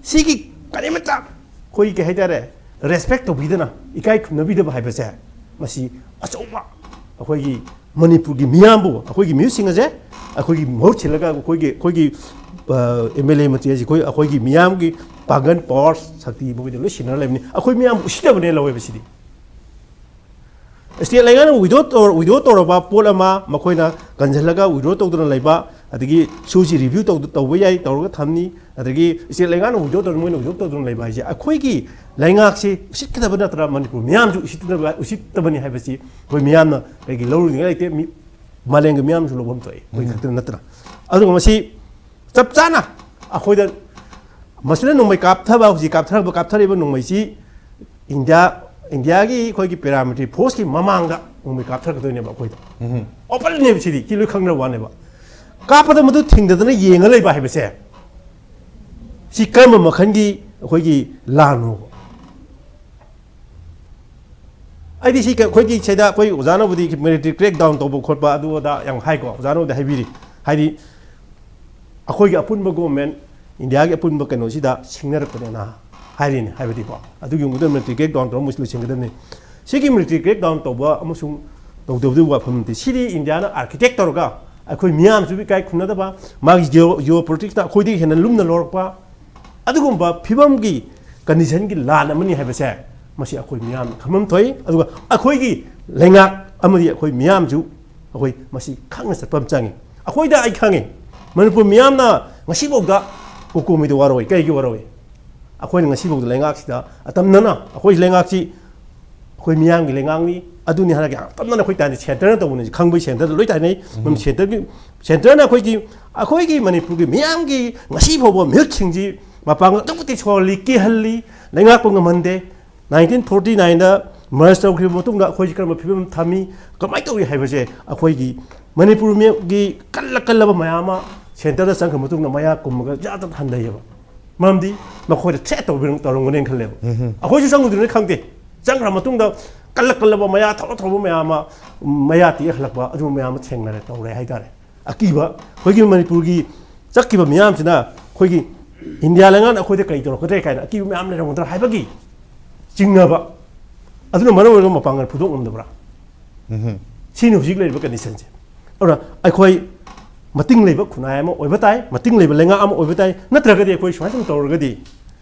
ꯁꯤꯒꯤ ꯀꯔꯤꯃꯠꯇ ꯑꯩꯈꯣꯏꯒꯤ, ꯀꯩ ꯍꯥꯏꯇꯥꯔꯦ, respect ꯇꯧꯕꯤꯗꯅ, ꯏꯀꯥꯏ ꯈꯨꯝꯅꯕꯤꯗꯕ ꯍꯥꯏꯕꯁꯦ, ꯃꯁꯤ ꯑꯆꯧꯕ ꯑꯩꯈꯣꯏꯒꯤ ꯃꯅꯤꯄꯨꯔꯒꯤ ꯃꯤꯌꯥꯝꯕꯨ, ꯑꯩꯈꯣꯏꯒꯤ ꯃꯤꯍꯨꯠꯁꯤꯡ ꯑꯁꯦ ꯑꯩꯈꯣꯏꯒꯤ ꯃꯍꯨꯠ ꯁꯤꯜꯂꯒ, ꯑꯩꯈꯣꯏꯒꯤ, ꯑꯩꯈꯣꯏꯒꯤ, ꯑ, MLA ꯃꯟꯇ꯭ꯔꯤ ꯑꯁꯤ ꯑꯩꯈꯣꯏ, ꯑꯩꯈꯣꯏꯒꯤ ꯃꯤꯌꯥꯝꯒꯤ ꯄꯥꯡꯒꯜ, power, ꯁꯛꯇꯤ ꯃꯈꯣꯏꯗ ꯂꯣꯏ ꯁꯤꯟꯅꯔ ꯂꯩꯕꯅꯤ꯫ ꯑꯩꯈꯣꯏ ꯃꯤꯌꯥꯝꯕꯨ ꯎꯁꯤꯠꯇꯕꯅꯦ ꯂꯧꯋꯦꯕ ꯁꯤꯗꯤ꯫ State ꯂꯩꯉꯥꯛꯅ withdraw ꯇꯧꯔ-, withdraw ꯇꯧꯔꯕ ꯄꯣꯠ ꯑꯃ ꯃꯈꯣꯏꯅ ꯀꯟꯁꯤꯜꯂꯒ withdraw ꯇꯧꯗꯨꯅ ꯂꯩꯕ, ꯑꯗꯒꯤ ꯁꯤꯑꯣꯁꯤ ꯔꯤꯚ꯭ꯌꯨ ꯇꯧꯕ ꯌꯥꯏ, ꯇꯧꯔꯒ ꯊꯝꯅꯤ꯫ ꯑꯗꯒꯤ ꯁ꯭ꯇꯦꯠ ꯂꯩꯉꯥꯛꯅ withdraw ꯇꯧꯗꯅ ꯃꯣꯏꯅ withdraw ꯇꯧꯗꯅ ꯂꯩꯕ ꯍꯥꯏꯁꯦ ꯑꯩꯈꯣꯏꯒꯤ ꯂꯩꯉꯥꯛꯁꯦ ꯎꯁꯤꯠꯀꯗꯕ ꯅꯠꯇ꯭ꯔꯥ, ꯃꯅꯤꯄꯨꯔ ꯃꯤꯌꯥꯝꯁꯨ ꯎꯁꯤꯠꯇꯕ, ꯎꯁꯤꯠꯇꯕꯅꯤ ꯍꯥꯏꯕꯁꯤ ꯑꯩꯈꯣꯏ ꯃꯤꯌꯥꯝꯅ ꯀꯩꯒꯤ ꯂꯧꯔꯨꯅꯤꯡꯉꯥꯏ ꯂꯩꯇꯦ꯫ ꯃꯤ, ꯃꯥꯂꯦꯝꯒꯤ ꯃꯤꯌꯥꯝꯁꯨ ꯂꯧꯐꯝ ꯊꯣꯛꯏ, ꯑꯩꯈꯣꯏ ꯎꯝ꯫ ꯈꯛꯇ ꯅꯠꯇꯅ꯫ ꯑꯗꯨꯒ ꯃꯁꯤ ꯆꯞ ꯆꯥꯅ ꯑꯩꯈꯣꯏꯗ ꯃꯁꯤꯗ ꯅꯣꯡꯃꯩ ꯀꯥꯞꯊꯕ, ꯍꯧꯖꯤꯛ ꯀꯥꯞꯊꯔꯛꯄ, ꯀꯥꯞꯊꯔꯛꯏꯕ ꯅꯣꯡꯃꯩꯁꯤ ꯏꯟꯗꯤꯌꯥ, ꯏꯟꯗꯤꯌꯥꯒꯤ ꯑꯩꯈꯣꯏꯒꯤ paramilitary forceꯀꯤ ꯃꯃꯥꯡꯗ ꯅꯣꯡꯃꯩ ꯀꯥꯞꯊꯔꯛꯀꯗꯣꯏꯅꯦꯕ ꯑꯩꯈꯣꯏꯗ꯫ ꯎꯝ꯫ Openꯅꯦꯕ ꯁꯤꯗꯤ, ꯁꯤ ꯂꯣꯏ ꯈꯪꯅꯕ ꯋꯥꯅꯦꯕ꯫ ꯀꯥꯞꯄꯗ ꯃꯗꯨ ꯊꯤꯡꯗꯗꯅ ꯌꯦꯡꯉ ꯂꯩꯕ ꯍꯥꯏꯕꯁꯦ, ꯁꯤ ꯀꯔꯝꯕ ꯃꯈꯜꯒꯤ ꯑꯩꯈꯣꯏꯒꯤ ꯂꯥꯟꯅꯣꯕ? ꯑꯩꯗꯤ ꯁꯤ ꯑꯩꯈꯣꯏꯒꯤ ꯁꯤꯗ ꯑꯩꯈꯣꯏ ꯑꯣꯖꯥꯅꯕꯨꯗꯤ military crackdown ꯇꯧꯕ ꯈꯣꯠꯄ ꯑꯗꯨ ꯑꯗꯥ ꯌꯥꯝ ꯍꯥꯏꯀꯣ, ꯑꯣꯖꯥꯅꯕꯨꯗꯤ ꯍꯥꯏꯕꯤꯔꯤ꯫ ꯍꯥꯏꯗꯤ ꯑꯩꯈꯣꯏꯒꯤ ꯑꯄꯨꯟꯕ government, ꯏꯟꯗꯤꯌꯥꯒꯤ ꯑꯄꯨꯟꯕ ꯀꯩꯅꯣꯁꯤꯗ ꯁꯤꯡꯅꯔꯛꯄꯅꯦꯅ ꯍꯥꯏꯔꯤꯅꯦ꯫ ꯍꯥꯏꯕꯗꯤꯀꯣ, ꯑꯗꯨꯒꯤ ꯃꯇꯨꯡꯗ military crackdown ꯇꯧꯔ ꯃꯣꯏꯁꯨ ꯂꯣꯏꯁꯤꯟꯒꯗꯕꯅꯤ꯫ ꯁꯤꯒꯤ military crackdown ꯇꯧꯕ ꯑꯃꯁꯨꯡ ꯇꯧꯗꯕꯗꯨꯒꯤ ꯋꯥꯐꯝ ꯅꯠꯇꯦ꯫ ꯁꯤꯗꯤ ꯏꯟꯗꯤꯌꯥꯅ architect ꯇꯧꯔꯒ ꯑꯩꯈꯣꯏ ꯃꯤꯌꯥꯝꯁꯨ ꯏꯀꯥꯏ ꯈꯨꯝꯅꯗꯕ, ꯃꯥꯒꯤ geo-, geopoliticsꯇ ꯑꯩꯈꯣꯏꯗꯒꯤ ꯍꯦꯟꯅ ꯂꯨꯝꯅ ꯂꯧꯔꯛꯄ, ꯑꯗꯨꯒꯨꯝꯕ ꯐꯤꯕꯝꯒꯤ conditionꯒꯤ ꯂꯥꯟ ꯑꯃꯅꯤ ꯍꯥꯏꯕꯁꯦ ꯃꯁꯤ ꯑꯩꯈꯣꯏ ꯃꯤꯌꯥꯝꯅ ꯈꯪꯐꯝ ꯊꯣꯛꯏ꯫ ꯑꯗꯨꯒ ꯑꯩꯈꯣꯏꯒꯤ ꯂꯩꯉꯥꯛ ꯑꯃꯗꯤ ꯑꯩꯈꯣꯏ ꯃꯤꯌꯥꯝꯁꯨ ꯑꯩꯈꯣꯏ ꯃꯁꯤ ꯈꯪꯅ ꯆꯠꯄ ꯑꯃ ꯆꯪꯉꯤ꯫ ꯑꯩꯈꯣꯏꯗ ꯑꯩ ꯈꯪꯉꯤ, ꯃꯅꯤꯄꯨꯔ ꯃꯤꯌꯥꯝꯅ ꯉꯁꯤꯐꯥꯎꯗ ꯀꯣꯀꯣꯃꯤꯗ ꯋꯥꯔꯧꯏ꯫ ꯀꯩꯒꯤ ꯋꯥꯔꯧꯏ? ꯑꯩꯈꯣꯏꯅ ꯉꯁꯤꯐꯥꯎꯗ ꯂꯩꯉꯥꯛꯁꯤꯗ ꯑꯇꯝꯅꯅ ꯑꯩꯈꯣꯏ ꯂꯩꯉꯥꯛꯁꯤ ꯑꯩꯈꯣꯏ ꯃꯤꯌꯥꯝꯒꯤ ꯂꯩꯉꯥꯛꯅꯤ, ꯑꯗꯨꯅꯤ ꯍꯥꯏꯔꯒ ꯌꯥꯝ ꯇꯝꯅꯅ ꯑꯩꯈꯣꯏ ꯇꯥꯏꯅ centreꯅ ꯇꯧꯕꯅꯤ ꯈꯪꯕꯩ centreꯗ ꯂꯣꯏ ꯇꯥꯏꯅꯩ꯫ ꯎꯝ꯫ Centreꯒꯤ, centreꯅ ꯑꯩꯈꯣꯏꯒꯤ, ꯑꯩꯈꯣꯏꯒꯤ ꯃꯅꯤꯄꯨꯔꯒꯤ ꯃꯤꯌꯥꯝꯒꯤ ꯉꯁꯤ ꯐꯥꯎꯕ ꯃꯤꯍꯨꯠꯁꯤꯡꯁꯤ ꯃꯄꯥꯡꯒꯜ ꯑꯗꯨꯛꯀꯤ ꯃꯇꯤꯛ ꯁꯣꯜꯂꯤ, ꯀꯤꯍꯜꯂꯤ, ꯂꯩꯉꯥꯛꯄ ꯉꯝꯍꯟꯗꯦ꯫ Nineteen forty nineꯗ merge ꯇꯧꯈꯤꯕ ꯃꯇꯨꯡꯗ ꯑꯩꯈꯣꯏꯁꯤ ꯀꯔꯝꯕ ꯐꯤꯕꯝ ꯊꯝꯃꯤ, ꯀꯃꯥꯏꯅ ꯇꯧꯏ ꯍꯥꯏꯕꯁꯦ ꯑꯩꯈꯣꯏꯒꯤ ꯃꯅꯤꯄꯨꯔꯒꯤ ꯀꯜꯂ ꯀꯜꯂꯕ ꯃꯌꯥꯝ ꯑꯃ centreꯗ ꯆꯪꯈ꯭ꯔ ꯃꯇꯨꯡꯗ ꯃꯌꯥ ꯀꯨꯝꯃꯒ ꯖꯥꯠ ꯖꯥꯠ ꯍꯟꯊꯩꯌꯦꯕ꯫ ꯃꯔꯝꯗꯤ ꯃꯈꯣꯏꯗ threat ꯇꯧꯕꯤꯔꯝ-, ꯇꯧꯔꯝꯒꯅꯦꯅ ꯈꯜꯂꯦꯕ꯫ ꯎꯝ꯫ ꯑꯩꯈꯣꯏꯁꯨ ꯆꯪꯉꯨꯗ꯭ꯔꯤꯕꯅꯤ ꯈꯪꯗꯦ꯫ ꯆꯪꯈ꯭ꯔ ꯃꯇꯨꯡꯗ ꯀꯜꯂ ꯀꯜꯂꯕ ꯃꯌꯥ ꯊꯧꯔ ꯊꯧꯔꯕ ꯃꯌꯥꯝ ꯑꯃ, ꯃꯌꯥ ꯇꯦꯛꯍꯜꯂꯛꯄ ꯑꯗꯨꯒꯨꯝꯕ ꯃꯌꯥꯝ ꯑꯃ ꯊꯦꯡꯅꯔꯦ, ꯇꯧꯔꯦ ꯍꯥꯏꯇꯥꯔꯦ꯫ ꯑꯀꯤꯕ, ꯑꯩꯈꯣꯏꯒꯤ ꯃꯅꯤꯄꯨꯔꯒꯤ ꯆꯠꯈꯤꯕ ꯃꯤꯌꯥꯝꯁꯤꯅ ꯑꯩꯈꯣꯏꯒꯤ ꯏꯟꯗꯤꯌꯥ ꯂꯩꯉꯥꯛꯅ ꯑꯩꯈꯣꯏꯗ ꯀꯔꯤ ꯇꯧꯔꯛꯀꯗ꯭ꯔꯦ ꯀꯥꯏꯅ ꯑꯀꯤꯕ ꯃꯌꯥꯝ ꯂꯩꯔꯝꯒꯗ꯭ꯔꯥ ꯍꯥꯏꯕꯒꯤ ꯆꯤꯡꯅꯕ, ꯑꯗꯨꯅ ꯃꯔꯝ ꯑꯣꯏꯔꯒ ꯃꯄꯥꯡꯒꯜ ꯐꯨꯗꯣꯛ ꯉꯝꯗꯕ꯭ꯔꯥ? ꯎꯝ꯫ ꯁꯤꯅꯤ ꯍꯧꯖꯤꯛ ꯂꯩꯔꯤꯕ conditionꯁꯦ꯫ ꯑꯗꯨꯅ ꯑꯩꯈꯣꯏ ꯃꯇꯤꯡ ꯂꯩꯕ ꯈꯨꯟꯅꯥꯏ ꯑꯃ ꯑꯣꯏꯕ ꯇꯥꯏ, ꯃꯇꯤꯡ ꯂꯩꯕ ꯂꯩꯉꯥꯛ ꯑꯃ ꯑꯣꯏꯕ ꯇꯥꯏ꯫ ꯅꯠꯇ꯭ꯔꯒꯗꯤ ꯑꯩꯈꯣꯏ ꯁꯨꯃꯥꯏꯅ ꯁꯨꯝ ꯇꯧꯔꯒꯗꯤ,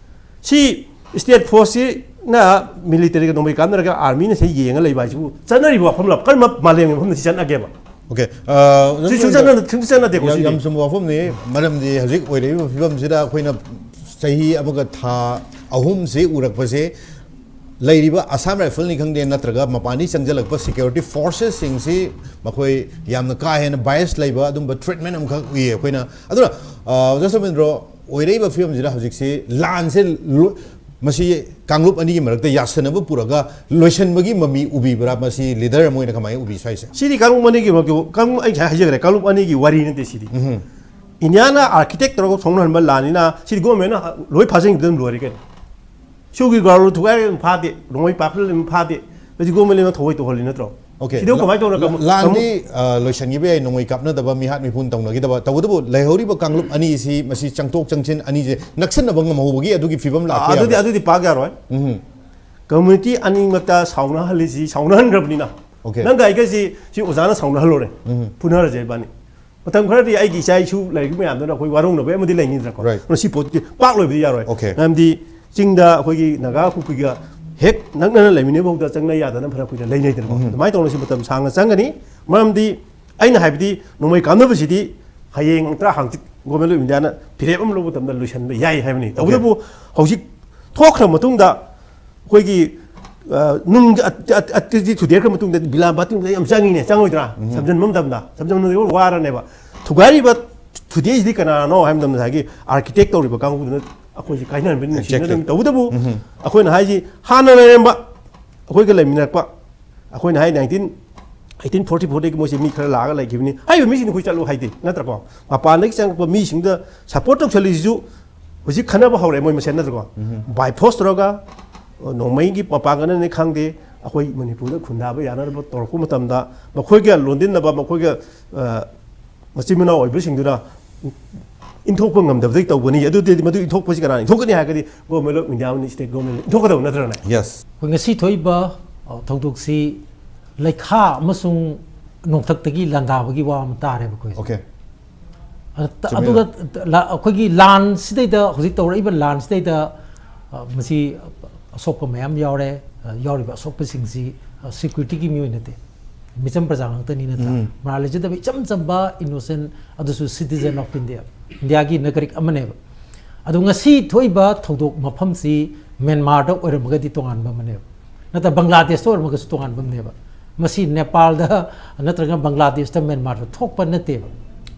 ꯁꯤ state forceꯁꯤꯅ militaryꯒ ꯅꯣꯡꯃꯩ ꯀꯥꯞꯅꯔꯒ armyꯅ ꯁꯤ ꯌꯦꯡꯉ ꯂꯩꯕ ꯍꯥꯏꯁꯤꯕꯨ ꯆꯠꯅꯔꯤꯕ ꯋꯥꯐꯝꯂ? ꯀꯔꯝꯕ ꯃꯥꯂꯦꯝꯒꯤ ꯃꯐꯝꯗ ꯁꯤ ꯆꯠꯅꯒꯦꯕ? Okay, uh, ꯁꯤ ꯁꯨꯡꯆꯠꯅ- ꯁꯨꯡꯆꯠꯅꯗꯦꯀꯣ, ꯌꯥꯝ- ꯁꯤꯗꯤ꯫ ꯌꯥꯝ ꯆꯨꯝꯕ ꯋꯥꯐꯝꯅꯤ꯫ ꯃꯔꯝꯗꯤ ꯍꯧꯖꯤꯛ ꯑꯣꯏꯔꯛꯏꯕ ꯐꯤꯕꯝꯁꯤꯗ ꯑꯩꯈꯣꯏꯅ ꯆꯍꯤ ꯑꯃꯒ ꯊꯥ ꯑꯍꯨꯝꯁꯤ ꯎꯔꯛꯄꯁꯦ, ꯂꯩꯔꯤꯕ Assam Rifle ꯅꯤ ꯈꯪꯗꯦ, ꯅꯠꯇ꯭ꯔꯒ ꯃꯄꯥꯟꯗꯒꯤ ꯆꯪꯁꯤꯜꯂꯛꯄ security forces ꯁꯤꯡꯁꯤ ꯃꯈꯣꯏ ꯌꯥꯝꯅ ꯀꯥ ꯍꯦꯟꯅ bias ꯂꯩꯕ ꯑꯗꯨꯝꯕ treatment ꯑꯃꯈꯛ ꯎꯏꯌꯦ ꯑꯩꯈꯣꯏꯅ꯫ ꯑꯗꯨꯅ, ꯑ, ꯑꯣꯖꯥ ꯁꯣꯃꯦꯟꯗ꯭ꯔꯣ, ꯑꯣꯏꯔꯛꯏꯕ ꯐꯤꯕꯝꯁꯤꯗ ꯍꯧꯖꯤꯛꯁꯤ ꯂꯥꯟꯁꯦ ꯂꯣ-, ꯃꯁꯤ ꯀꯥꯡꯂꯨꯞ ꯑꯅꯤꯒꯤ ꯃꯔꯛꯇ ꯌꯥꯁꯟꯅꯕ ꯄꯨꯔꯒ ꯂꯣꯏꯁꯟꯕꯒꯤ ꯃꯃꯤ ꯎꯕꯤꯕ꯭ꯔꯥ? ꯃꯁꯤ leader ꯑꯃ ꯑꯣꯏꯅ ꯀꯃꯥꯏꯅ ꯎꯕꯤ ꯁ꯭ꯋꯥꯏꯁꯦ? ꯁꯤꯗꯤ ꯀꯥꯡꯂꯨꯞ ꯑꯅꯤꯒꯤ ꯃꯔꯛꯇ, ꯀꯥꯡꯂꯨꯞ, ꯑꯩ ꯉꯁꯥꯏ ꯍꯥꯏꯖꯈ꯭ꯔꯦ, ꯀꯥꯡꯂꯨꯞ ꯑꯅꯤꯒꯤ ꯋꯥꯔꯤ ꯅꯠꯇꯦ ꯁꯤꯗꯤ꯫ ꯏꯟꯗꯤꯌꯥꯅ architect ꯇꯧꯔꯒ ꯁꯥꯎꯅꯍꯟꯕ ꯂꯥꯟꯅꯤꯅ ꯁꯤꯗꯤ government ꯅ ꯂꯣꯏ ꯐꯥꯖꯤꯟꯈꯤꯕꯗ ꯑꯗꯨꯝ ꯂꯣꯏꯔꯦ ꯀꯩꯅꯣ꯫ ꯁꯤꯒꯤ ꯒꯥꯔꯨ ꯊꯨꯒꯥꯏꯔꯒ ꯑꯗꯨꯝ ꯐꯥꯗꯦ, ꯅꯣꯡꯃꯩ ꯄꯥꯛꯄꯗ ꯑꯗꯨꯝ ꯐꯥꯗꯦ꯫ ꯃꯁꯤ government ꯅ ꯊꯑꯣꯏ ꯇꯧꯍꯜꯂꯤ ꯅꯠꯇ꯭ꯔꯣ? Okay, ꯁꯤꯗ ꯀꯃꯥꯏꯅ ꯇꯧꯔꯒ ꯂꯥ-, ꯂꯥꯟꯗꯤ, ꯑ, ꯂꯣꯏꯁꯤꯟꯈꯤꯕ ꯌꯥꯏ, ꯅꯣꯡꯃꯩ ꯀꯥꯞꯅꯗꯕ, ꯃꯤꯍꯥꯠ ꯃꯤꯄꯨꯟ ꯇꯧꯅꯈꯤꯗꯕ, ꯇꯧꯕꯇꯕꯨ ꯂꯩꯍꯧꯔꯤꯕ ꯀꯥꯡꯂꯨꯞ ꯑꯅꯤꯁꯤ ꯃꯁꯤ ꯆꯪꯊꯣꯛ ꯆꯪꯁꯤꯟ ꯑꯅꯤꯁꯦ ꯅꯛꯁꯤꯟꯅꯕ ꯉꯝꯍꯧꯕꯒꯤ ꯑꯗꯨꯒꯤ ꯐꯤꯕꯝ ꯂꯥꯛꯄ ꯑꯗꯨꯗꯤ ꯌꯥꯕ꯭ꯔꯥ? ꯑꯗꯨꯗꯤ ꯄꯥꯛ ꯌꯥꯔꯣꯏ꯫ ꯎꯝ. Community ꯑꯅꯤꯃꯛꯇ ꯁꯥꯎꯅꯍꯜꯂꯤꯁꯤ, ꯁꯥꯎꯅꯍꯟꯈ꯭ꯔꯕꯅꯤꯅ꯫ Okay. ꯅꯪꯒ ꯑꯩꯒꯁꯤ ꯁꯤ ꯑꯣꯖꯥꯅ ꯁꯥꯎꯅꯍꯜꯂꯣꯔꯦ꯫ ꯎꯝ. ꯐꯨꯅꯔꯁꯦ ꯏꯕꯥꯅꯤ꯫ ꯃꯇꯝ ꯈꯔꯗꯤ ꯑꯩꯒꯤ ꯏꯆꯥ ꯏꯁꯨ ꯂꯩꯔꯤꯕ ꯃꯌꯥꯝꯗꯨꯅ ꯑꯩꯈꯣꯏ ꯋꯥꯔꯧꯅꯕ ꯑꯃꯗꯤ ꯂꯩꯅꯤꯗꯅꯀꯣ꯫ Right. ꯑꯗꯨꯅ ꯁꯤ ꯄꯣꯠꯇꯤ ꯄꯥꯛ ꯂꯣꯏꯕꯗꯤ ꯌꯥꯔꯣꯏ꯫ Okay. ꯃꯔꯝꯗꯤ ꯆꯤꯡꯗ ꯑꯩꯈꯣꯏꯒꯤ ꯅꯥꯒꯥ ꯀꯨꯀꯤꯒ ꯍꯦꯛ ꯅꯛꯅꯅ ꯂꯩꯃꯤꯟꯅꯕ ꯐꯥꯎꯗ ꯆꯪꯅ ꯌꯥꯗꯅ ꯐꯅ ꯀꯨꯏꯅ ꯂꯩꯅꯩꯗꯅꯀꯣ꯫ ꯑꯗꯨꯃꯥꯏꯅ ꯇꯧꯅ ꯁꯤ ꯃꯇꯝ ꯁꯥꯡꯅ ꯆꯪꯒꯅꯤ꯫ ꯃꯔꯝꯗꯤ ꯑꯩꯅ ꯍꯥꯏꯕꯗꯤ ꯅꯣꯡꯃꯩ ꯀꯥꯞꯅꯕꯁꯤꯗꯤ ꯍꯌꯦꯡ ꯅꯠꯇ꯭ꯔꯥ ꯍꯥꯡꯆꯤꯠ Government of India ꯅ ꯐꯤꯔꯦꯞ ꯑꯃ ꯂꯧꯕ ꯃꯇꯝꯗ ꯂꯣꯏꯁꯤꯟꯕ ꯌꯥꯏ ꯍꯥꯏꯕꯅꯤ꯫ ꯇꯧꯕꯇꯕꯨ ꯍꯧꯖꯤꯛ ꯊꯣꯛꯈ꯭ꯔ ꯃꯇꯨꯡꯗ ꯑꯩꯈꯣꯏꯒꯤ, ꯑ, ꯅꯨꯡ ꯑꯇꯤꯗꯤ ꯊꯨꯗꯦꯛꯈ꯭ꯔ ꯃꯇꯨꯡꯗ ꯕꯤꯂꯥꯝꯕꯥꯇꯤ ꯌꯥꯝ ꯆꯪꯉꯤꯅꯦ, ꯆꯪꯉꯣꯏꯗ꯭ꯔꯥ? ꯁꯝꯖꯟꯕ ꯃꯇꯝꯗ, ꯁꯝꯖꯟꯕꯗ ꯋꯥꯔꯅꯦꯕ꯫ ꯊꯨꯒꯥꯏꯔꯤꯕ ꯊꯨꯗꯦꯛꯏꯁꯤꯗꯤ ꯀꯅꯥꯅꯣ ꯍꯥꯏꯕ ꯃꯇꯝꯗ ꯉꯁꯥꯏꯒꯤ architect ꯇꯧꯔꯤꯕ ꯀꯥꯡꯕꯨꯗꯨꯅ ꯑꯩꯈꯣꯏꯁꯤ ꯀꯥꯏꯅꯍꯟꯕ ꯅꯨꯡꯁꯤꯅꯗꯕꯅꯤ꯫ Exactly. ꯇꯧꯕꯇꯕꯨ ꯑꯩꯈꯣꯏꯅ ꯍꯥꯏꯁꯤ ꯍꯥꯟꯅ ꯂꯩꯔꯝꯕ ꯑꯩꯈꯣꯏꯒ ꯂꯩꯃꯤꯟꯅꯔꯛꯄ, ꯑꯩꯈꯣꯏꯅ ꯍꯥꯏ nineteen, eighteen forty four ꯗꯒꯤ ꯃꯣꯏꯁꯦ ꯃꯤ ꯈꯔ ꯂꯥꯛꯑꯒ ꯂꯩꯈꯤꯕꯅꯤ꯫ ꯍꯥꯏꯔꯤꯕ ꯃꯤꯁꯤꯡꯗꯣ ꯑꯩꯈꯣꯏ ꯆꯠꯂꯨ ꯍꯥꯏꯗꯦ, ꯅꯠꯇ꯭ꯔꯀꯣ? ꯃꯄꯥꯟꯗꯒꯤ ꯆꯪꯉꯛꯄ ꯃꯤꯁꯤꯡꯗ support ꯇꯧꯁꯜꯂꯤꯁꯤꯁꯨ ꯍꯧꯖꯤꯛ ꯈꯟꯅꯕ ꯍꯧꯔꯛꯑꯦ ꯃꯣꯏ ꯃꯁꯦꯟ, ꯅꯠꯇ꯭ꯔꯀꯣ? By force ꯇꯧꯔꯒ, ꯑ, ꯅꯣꯡꯃꯩꯒꯤ ꯃꯄꯥꯡꯒꯜꯅꯅꯤ ꯈꯪꯗꯦ, ꯑꯩꯈꯣꯏ ꯃꯅꯤꯄꯨꯔꯗ ꯈꯨꯟꯗꯥꯕ ꯌꯥꯅꯅꯕ ꯇꯧꯔꯛꯄ ꯃꯇꯝꯗ ꯃꯈꯣꯏꯒ ꯂꯣꯟꯗꯤꯟꯅꯕ, ꯃꯈꯣꯏꯒ, ꯑ, ꯃꯆꯤꯟ ꯃꯅꯥꯎ ꯑꯣꯏꯕꯁꯤꯡꯗꯨꯅ ꯏꯟꯊꯣꯛꯄ ꯉꯝꯗꯕꯗꯒꯤ ꯇꯧꯕꯅꯤ꯫ ꯑꯗꯨꯗꯤ ꯃꯗꯨ ꯏꯟꯊꯣꯛꯄꯁꯤ ꯀꯅꯥꯅ ꯏꯟꯊꯣꯛꯀꯅꯤ ꯍꯥꯏꯔꯒꯗꯤ Government of India ꯑꯃꯗꯤ state government ꯏꯟꯊꯣꯛꯀꯗꯕ ꯅꯠꯇ꯭ꯔꯅꯦ? Yes. ꯑꯩꯈꯣꯏ ꯉꯁꯤ ꯊꯣꯛꯏꯕ, ꯑ, ꯊꯧꯗꯣꯛꯁꯤ ꯂꯩꯈꯥ ꯑꯃꯁꯨꯡ ꯅꯣꯡꯊꯛꯇꯒꯤ ꯂꯥꯟꯗꯥꯕꯒꯤ ꯋꯥ ꯑꯃ ꯇꯥꯔꯦꯕ ꯑꯩꯈꯣꯏꯁꯦ꯫ Okay. ꯑꯗ ꯇ-, ꯆꯨꯝꯃꯤ꯫ ꯑꯗꯨꯒ ꯇ-, ꯂ-, ꯑꯩꯈꯣꯏꯒꯤ ꯂꯥꯟꯁꯤꯗꯩꯗ, ꯍꯧꯖꯤꯛ ꯇꯧꯔꯛꯏꯕ ꯂꯥꯟꯁꯤꯗꯩꯗ, ꯑ, ꯃꯁꯤ ꯑꯁꯣꯛꯄ ꯃꯌꯥꯝ ꯌꯥꯎꯔꯦ꯫ ꯑ, ꯌꯥꯎꯔꯤꯕ ꯑꯁꯣꯛꯄꯁꯤꯡꯁꯤ, ꯑ, security ꯒꯤ ꯃꯤꯑꯣꯏ ꯅꯠꯇꯦ꯫ ꯃꯤꯆꯝ ꯄ꯭ꯔꯖꯥ ꯉꯥꯛꯇꯅꯤ ꯅꯠꯇ꯭ꯔꯥ? ꯃꯔꯥꯜ ꯂꯩꯖꯗꯕ ꯏꯆꯝ ꯆꯝꯕ innocent, ꯑꯗꯨꯁꯨ citizen of India, ꯏꯟꯗꯤꯌꯥꯒꯤ ꯅꯥꯒꯔꯤꯛ ꯑꯃꯅꯦꯕ꯫ ꯑꯗꯣ ꯉꯁꯤ ꯊꯣꯛꯏꯕ ꯊꯧꯗꯣꯛ ꯃꯐꯝꯁꯤ ꯃ꯭ꯌꯥꯟꯃꯥꯔꯗ ꯑꯣꯏꯔꯝꯃꯒꯗꯤ ꯇꯣꯉꯥꯟꯕ ꯑꯃꯅꯦꯕ, ꯅꯠꯇ꯭ꯔ ꯕꯪꯒ꯭ꯂꯥꯗꯦꯁꯇ ꯑꯣꯏꯔꯝꯃꯒꯁꯨ ꯇꯣꯉꯥꯟꯕ ꯑꯃꯅꯦꯕ꯫ ꯃꯁꯤ ꯅꯦꯄꯥꯜꯗ ꯅꯠꯇ꯭ꯔꯒ ꯕꯪꯒ꯭ꯂꯥꯗꯦꯁꯇ, ꯃ꯭ꯌꯥꯟꯃꯥꯔꯗ ꯊꯣꯛꯄ ꯅꯠꯇꯦꯕ꯫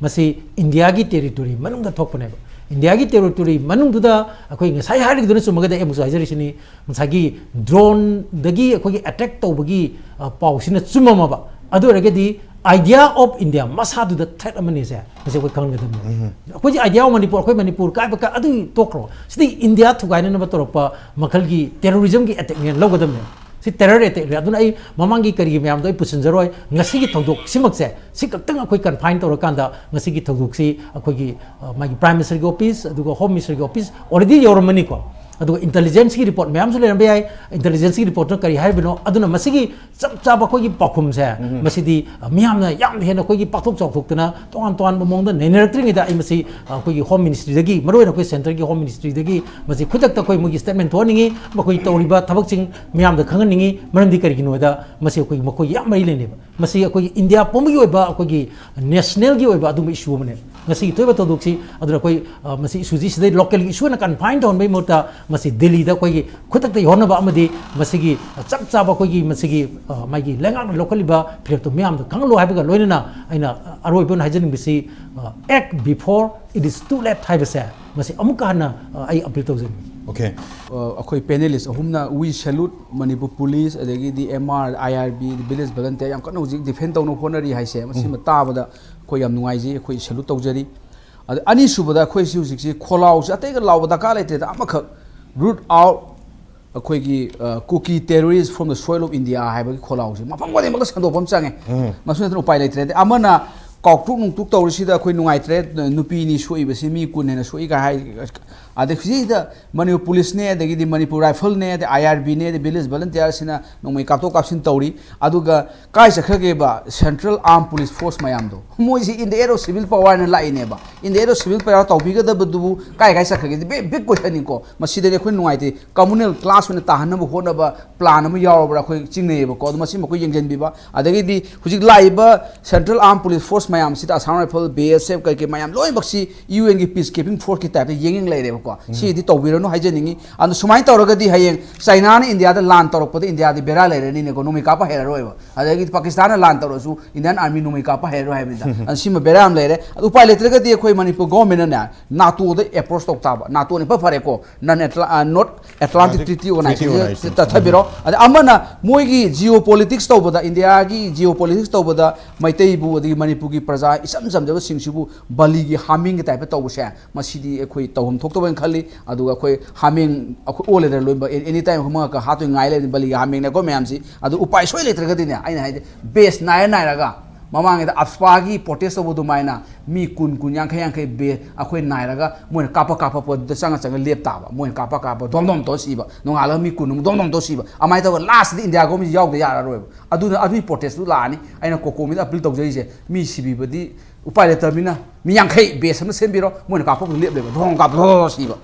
ꯃꯁꯤ ꯏꯟꯗꯤꯌꯥꯒꯤ territory ꯃꯅꯨꯡꯗ ꯊꯣꯛꯄꯅꯦꯕ꯫ ꯏꯟꯗꯤꯌꯥꯒꯤ territory ꯃꯅꯨꯡꯗꯨꯗ ꯑꯩꯈꯣꯏ ꯉꯁꯥꯏ ꯍꯥꯏꯔꯤꯗꯨꯅ ꯆꯨꯝꯃꯒꯗꯤ ꯑꯩ ꯑꯃꯨꯛꯁꯨ ꯍꯥꯏꯖꯔꯤꯁꯤꯅꯤ, ꯉꯁꯥꯏꯒꯤ drone ꯗꯒꯤ ꯑꯩꯈꯣꯏꯒꯤ attack ꯇꯧꯕꯒꯤ, ꯑ, ꯄꯥꯎꯁꯤꯅ ꯆꯨꯝꯃꯝꯃꯕ, ꯑꯗꯨ ꯑꯣꯏꯔꯒꯗꯤ idea of India ꯃꯁꯥꯗꯨꯗ threat ꯑꯃꯅꯤꯁꯦ, ꯃꯁꯤ ꯑꯩꯈꯣꯏ ꯈꯪꯒꯗꯕꯅꯤ꯫ ꯑꯩꯈꯣꯏꯒꯤ idea of ꯃꯅꯤꯄꯨꯔ, ꯑꯩꯈꯣꯏ ꯃꯅꯤꯄꯨꯔ ꯀꯥꯏꯕ ꯀꯥꯏ ꯑꯗꯨꯒꯤ ꯇꯣꯛꯈ꯭ꯔꯣ, ꯁꯤꯗꯤ ꯏꯟꯗꯤꯌꯥ ꯊꯨꯒꯥꯏꯅꯅꯕ ꯇꯧꯔꯛꯄ ꯃꯈꯜꯒꯤ terrorism ꯒꯤ attack ꯅꯦꯅ ꯂꯧꯒꯗꯕꯅꯦ꯫ ꯁꯤ terror attack ꯅꯦ꯫ ꯑꯗꯨꯅ ꯑꯩ ꯃꯃꯥꯡꯒꯤ ꯀꯔꯤꯒꯤ ꯃꯌꯥꯝꯗꯣ ꯑꯩ ꯄꯨꯁꯤꯟꯖꯔꯣꯏ꯫ ꯉꯁꯤꯒꯤ ꯊꯧꯗꯣꯛꯁꯤꯃꯛꯁꯦ ꯁꯤ ꯈꯛꯇꯪ ꯑꯩꯈꯣꯏ confine ꯇꯧꯔꯀꯥꯟꯗ ꯉꯁꯤꯒꯤ ꯊꯧꯗꯣꯛꯁꯤ ꯑꯩꯈꯣꯏꯒꯤ, ꯑ, ꯃꯥꯒꯤ Prime Minister ꯒꯤ office, ꯑꯗꯨꯒ Home Minister ꯒꯤ office already ꯌꯧꯔꯝꯃꯅꯤꯀꯣ꯫ ꯑꯗꯨꯒ intelligence ꯀꯤ report ꯃꯌꯥꯝꯁꯨ ꯂꯩꯔꯝꯕ ꯌꯥꯏ꯫ Intelligence ꯀꯤ report ꯇꯨꯅ ꯀꯔꯤ ꯍꯥꯏꯔꯤꯕꯅꯣ? ꯑꯗꯨꯅ ꯃꯁꯤꯒꯤ ꯆꯞ ꯆꯥꯕ ꯑꯩꯈꯣꯏꯒꯤ ꯄꯥꯎꯈꯨꯝꯁꯦ, ꯃꯁꯤꯗꯤ, ꯑ, ꯃꯤꯌꯥꯝꯅ ꯌꯥꯝ ꯍꯦꯟꯅ ꯑꯩꯈꯣꯏꯒꯤ ꯄꯥꯛꯊꯣꯛ ꯆꯥꯎꯊꯣꯛꯇꯅ ꯇꯣꯉꯥꯟ ꯇꯣꯉꯥꯟꯕ ꯃꯑꯣꯡꯗ ꯅꯩꯅꯔꯛꯇ꯭ꯔꯤꯉꯩꯗ ꯑꯩ ꯃꯁꯤ, ꯑ, ꯑꯩꯈꯣꯏꯒꯤ Home Ministry ꯗꯒꯤ, ꯃꯔꯨꯑꯣꯏꯅ ꯑꯩꯈꯣꯏ centre ꯒꯤ Home Ministry ꯗꯒꯤ ꯃꯁꯤ ꯈꯨꯗꯛꯇ ꯑꯩꯈꯣꯏ ꯃꯣꯏꯒꯤ statement ꯊꯣꯛꯍꯟꯅꯤꯡꯉꯤ, ꯃꯈꯣꯏ ꯇꯧꯔꯤꯕ ꯊꯕꯛꯁꯤꯡ ꯃꯤꯌꯥꯝꯗ ꯈꯪꯍꯟꯅꯤꯡꯉꯤ꯫ ꯃꯔꯝꯗꯤ ꯀꯔꯤꯒꯤꯅꯣꯗ ꯃꯁꯤ ꯑꯩꯈꯣꯏꯒꯤ ꯃꯈꯣꯏꯒꯤ ꯌꯥꯝ ꯃꯔꯤ ꯂꯩꯅꯩꯕ꯫ ꯃꯁꯤ ꯑꯩꯈꯣꯏꯒꯤ ꯏꯟꯗꯤꯌꯥ ꯄꯨꯝꯕꯒꯤ ꯑꯣꯏꯕ, ꯑꯩꯈꯣꯏꯒꯤ national ꯒꯤ ꯑꯣꯏꯕ ꯑꯗꯨꯒꯨꯝꯕ issue ꯑꯃꯅꯦ꯫ ꯉꯁꯤꯒꯤ ꯊꯣꯛꯏꯕ ꯊꯧꯗꯣꯛꯁꯤ, ꯑꯗꯨꯅ ꯑꯩꯈꯣꯏ, ꯑ, ꯃꯁꯤ issue ꯁꯤ ꯁꯤꯗꯩ local ꯒꯤ issue ꯑꯣꯏꯅ confine ꯇꯧꯍꯟꯕꯒꯤ ꯃꯍꯨꯠꯇ ꯃꯁꯤ ꯗꯤꯜꯂꯤꯗ ꯑꯩꯈꯣꯏꯒꯤ ꯈꯨꯗꯛꯇ ꯌꯧꯍꯟꯅꯕ ꯑꯃꯗꯤ ꯃꯁꯤꯒꯤ ꯆꯞ ꯆꯥꯕ ꯑꯩꯈꯣꯏꯒꯤ ꯃꯁꯤꯒꯤ, ꯑ, ꯃꯥꯒꯤ ꯂꯩꯉꯥꯛꯅ ꯂꯧꯈꯠꯂꯤꯕ ꯐꯤꯔꯦꯞꯇꯣ ꯃꯤꯌꯥꯝꯗ ꯈꯪꯍꯜꯂꯨ ꯍꯥꯏꯕꯒ ꯂꯣꯏꯅꯅ ꯑꯩꯅ ꯑꯔꯣꯏꯕ ꯑꯣꯏꯅ ꯍꯥꯏꯖꯅꯤꯡꯕꯁꯤ, ꯑ, act before it is too late ꯍꯥꯏꯕꯁꯦ ꯃꯁꯤ ꯑꯃꯨꯛꯀ ꯍꯟꯅ, ꯑ, ꯑꯩ appeal ꯇꯧꯖꯅꯤꯡꯉꯤ꯫ Okay꯫ ꯑ, ꯑꯩꯈꯣꯏ panelist ꯑꯍꯨꯝꯅ we salute Manipur Police, ꯑꯗꯒꯤꯗꯤ M R, I R B, village volunteer ꯌꯥꯝ ꯀꯟꯅ ꯍꯧꯖꯤꯛ defend ꯇꯧꯅꯕ ꯍꯣꯠꯅꯔꯤ ꯍꯥꯏꯁꯦ, ꯃꯁꯤꯃ ꯇꯥꯕꯗ ꯑꯩꯈꯣꯏ ꯌꯥꯝ ꯅꯨꯡꯉꯥꯏꯖꯩ, ꯑꯩꯈꯣꯏ salute ꯇꯧꯖꯔꯤ꯫ ꯑꯗ ꯑꯅꯤꯁꯨꯕꯗ ꯑꯩꯈꯣꯏꯁꯤ ꯍꯧꯖꯤꯛꯁꯤ ꯈꯣꯜꯂꯥꯎꯁꯤ ꯑꯇꯩꯒ ꯂꯥꯎꯕ ꯗꯔꯀꯥꯔ ꯂꯩꯇ꯭ꯔꯦꯗ, ꯑꯃꯈꯛ, root out ꯑꯩꯈꯣꯏꯒꯤ, ꯑ, Kuki terrorist from the soil of India ꯍꯥꯏꯕꯒꯤ ꯈꯣꯜꯂꯥꯎꯁꯤ ꯃꯐꯝ ꯈꯨꯗꯤꯡꯃꯛꯇ ꯁꯟꯗꯣꯛꯄ ꯑꯃ ꯆꯪꯉꯦ꯫ ꯃꯁꯤ ꯅꯠꯇꯅ ꯎꯄꯥꯏ ꯂꯩꯇ꯭ꯔꯦ꯫ ꯑꯗꯩ ꯑꯃꯅ ꯀꯥꯎꯊꯣꯛ ꯅꯨꯡꯇꯣꯛ ꯇꯧꯔꯤꯁꯤꯗ ꯑꯩꯈꯣꯏ ꯅꯨꯡꯉꯥꯏꯇ꯭ꯔꯦ꯫ ꯅꯨꯄꯤꯅꯤ ꯁꯣꯛꯏꯕꯁꯤ, ꯃꯤ ꯀꯨꯟ ꯍꯦꯟꯅ ꯁꯣꯛꯏꯒ ꯍꯥꯏ꯫ ꯑꯗꯩ ꯍꯧꯖꯤꯛꯇ ꯃꯅꯤꯄꯨꯔ ꯄꯨꯂꯤꯁꯅꯦ, ꯑꯗꯒꯤꯗꯤ ꯃꯅꯤꯄꯨꯔ ꯔꯥꯏꯐꯜꯅꯦ, ꯑꯗꯩ ꯑꯥꯏ ꯑꯥꯔ ꯕꯤꯅꯦ, ꯑꯗꯩ ꯚꯤꯂꯦꯖ ꯚꯣꯂꯟꯇꯤꯌꯥꯔꯁꯤꯅ ꯅꯣꯡꯃꯩ ꯀꯥꯞꯊꯣꯛ ꯀꯥꯞꯁꯤꯟ ꯇꯧꯔꯤ꯫ ꯑꯗꯨꯒ ꯀꯥꯏ ꯆꯠꯈ꯭ꯔꯒꯦꯕ Central Armed Police Force ꯃꯌꯥꯝꯗꯣ? ꯃꯣꯏꯁꯤ in the aid of civil power ꯍꯥꯏꯅ ꯂꯥꯛꯏꯅꯦꯕ꯫ In the aid of civil power ꯇꯧꯕꯤꯒꯗꯕꯗꯨꯕꯨ ꯀꯥꯏ ꯀꯥꯏ ꯆꯠꯈ꯭ꯔꯒꯦ? Big, big question ꯅꯤꯀꯣ꯫ ꯃꯁꯤꯗꯗꯤ ꯑꯩꯈꯣꯏ ꯅꯨꯡꯉꯥꯏꯇꯦ꯫ Communal clash ꯑꯣꯏꯅ ꯇꯥꯍꯟꯅꯕ ꯍꯣꯠꯅꯕ plan ꯑꯃ ꯌꯥꯎꯔꯕ꯭ꯔꯥ ꯑꯩꯈꯣꯏ ꯆꯤꯡꯅꯩꯌꯦꯕꯀꯣ꯫ ꯑꯗꯣ ꯃꯁꯤ ꯃꯈꯣꯏ ꯌꯦꯡꯁꯤꯟꯕꯤꯕ꯫ ꯑꯗꯒꯤꯗꯤ ꯍꯧꯖꯤꯛ ꯂꯥꯛꯏꯕ Central Armed Police Force ꯃꯌꯥꯝꯁꯤꯗ Assam Rifle, B S F ꯀꯩ ꯀꯩ ꯃꯌꯥꯝ ꯂꯣꯏꯅꯃꯛꯁꯤ U N ꯒꯤ peace keeping force ꯀꯤ type ꯇ ꯌꯦꯡ ꯌꯦꯡ ꯂꯩꯔꯦꯕꯀꯣ꯫ ꯁꯤꯗꯤ ꯇꯧꯕꯤꯔꯅꯨ ꯍꯥꯏꯖꯅꯤꯡꯉꯤ꯫ ꯑꯗꯣ ꯁꯨꯃꯥꯏꯅ ꯇꯧꯔꯒꯗꯤ ꯍꯌꯦꯡ ꯆꯥꯏꯅꯥꯅ ꯏꯟꯗꯤꯌꯥꯗ ꯂꯥꯟ ꯇꯧꯔꯛꯄꯗ ꯏꯟꯗꯤꯌꯥꯗꯤ ꯕꯦꯔꯥ ꯂꯩꯔꯅꯤꯅꯦꯀꯣ, ꯅꯣꯡꯃꯩ ꯀꯥꯞꯄ ꯍꯩꯔꯔꯣꯏꯕ꯫ ꯑꯗꯒꯤ ꯄꯥꯀꯤꯁꯇꯥꯟꯅ ꯂꯥꯟ ꯇꯧꯔꯁꯨ Indian Army ꯅꯣꯡꯃꯩ ꯀꯥꯞꯄ ꯍꯩꯔꯔꯣꯏ ꯍꯥꯏꯕꯅꯤꯗ꯫ ꯑꯗꯣ ꯁꯤꯃ ꯕꯦꯔꯥ ꯌꯥꯝ ꯂꯩꯔꯦ꯫ ꯑꯗꯣ ꯎꯄꯥꯏ ꯂꯩꯇ꯭ꯔꯒꯗꯤ ꯑꯩꯈꯣꯏ ꯃꯅꯤꯄꯨꯔ government ꯅꯅꯦ NATOꯗ approach ꯇꯧ ꯇꯥꯕ꯫ NATOꯅ ꯏꯐ ꯐꯔꯦꯀꯣ, non Atla-, ꯑ, North Atlantic Treaty Organization ꯇ ꯆꯠꯊꯕꯤꯔꯣ꯫ ꯑꯗ ꯑꯃꯅ ꯃꯣꯏꯒꯤ geopolitics ꯇꯧꯕꯗ, ꯏꯟꯗꯤꯌꯥꯒꯤ geopolitics ꯇꯧꯕꯗ ꯃꯩꯇꯩꯕꯨ ꯑꯗꯒꯤ ꯃꯅꯤꯄꯨꯔꯒꯤ ꯄ꯭ꯔꯖꯥ ꯏꯆꯝ ꯆꯝꯖꯕꯁꯤꯡꯁꯤꯕꯨ ꯕꯂꯤꯒꯤ ꯍꯥꯃꯦꯡꯒꯤ type ꯇ ꯇꯧꯕꯁꯦ, ꯃꯁꯤꯗꯤ ꯑꯩꯈꯣꯏ ꯇꯧꯐꯝ ꯊꯣꯛꯇꯕꯅ ꯈꯜꯂꯤ꯫ ꯑꯗꯨꯒ ꯑꯩꯈꯣꯏ ꯍꯥꯃꯦꯡ, ꯑꯩꯈꯣꯏ ꯑꯣ ꯂꯩꯗꯅ ꯂꯣꯏꯅꯃꯛ, any time ꯑꯩꯈꯣꯏ ꯃꯉꯛꯀ ꯍꯥꯠꯇꯣꯏ ꯉꯥꯏ ꯂꯩꯕꯅꯤ, ꯕꯂꯤꯒꯤ ꯍꯥꯃꯦꯡꯅꯦꯀꯣ ꯃꯌꯥꯝꯁꯤ꯫ ꯑꯗꯨ ꯎꯄꯥꯏ ꯁꯣꯏ ꯂꯩꯇ꯭ꯔꯒꯗꯤꯅꯦ, ꯑꯩꯅ ꯍꯥꯏꯁꯦ, base ꯅꯥꯏꯔ ꯅꯥꯏꯔꯒ ꯃꯃꯥꯡꯉꯩꯗ AFSPA ꯒꯤ protest ꯇꯧꯕ ꯑꯗꯨꯃꯥꯏꯅ ꯃꯤ ꯀꯨꯟ, ꯀꯨꯟ, ꯌꯥꯡꯈꯩ, ꯌꯥꯡꯈꯩ ꯕꯦ-, ꯑꯩꯈꯣꯏ ꯅꯥꯏꯔꯒ ꯃꯣꯏꯅ ꯀꯥꯞꯄ ꯀꯥꯞꯄ ꯄꯣꯠꯇꯨꯗ ꯆꯪꯉ ꯆꯪꯉ ꯂꯦꯞ ꯇꯥꯕ꯫ ꯃꯣꯏꯅ ꯀꯥꯞꯄ ꯀꯥꯞꯄ ꯗꯣꯝ ꯗꯣꯝ ꯇꯧꯔ ꯁꯤꯕ, ꯅꯣꯡꯉꯥꯜꯂꯒ ꯃꯤ ꯀꯨꯟ ꯑꯃꯨꯛ ꯗꯣꯝ ꯗꯣꯝ ꯇꯧꯔ ꯁꯤꯕ꯫ ꯑꯗꯨꯃꯥꯏꯅ ꯇꯧꯔꯒ last ꯇꯗꯤ ꯏꯟꯗꯤꯌꯥ government ꯁꯤ ꯌꯥꯎꯗ ꯌꯥꯔꯔꯣꯏꯕ꯫ ꯑꯗꯨꯅ ꯑꯗꯨꯒꯤ protest ꯇꯨ ꯂꯥꯛꯑꯅꯤ꯫ ꯑꯩꯅ COCOMI ꯗ appeal ꯇꯧꯖꯔꯤꯁꯦ, ꯃꯤ ꯁꯤꯕꯤꯕꯗꯤ ꯎꯄꯥꯏ ꯂꯩꯇ꯭ꯔꯕꯅꯤꯅ ꯃꯤ ꯌꯥꯡꯈꯩ base ꯑꯃ ꯁꯦꯝꯕꯤꯔꯣ, ꯃꯣꯏꯅ ꯀꯥꯞꯄ ꯂꯦꯞ ꯂꯩꯕ, ꯙꯣꯡ ꯀꯥꯞꯄ ꯙꯣꯡ ꯁꯤꯕ꯫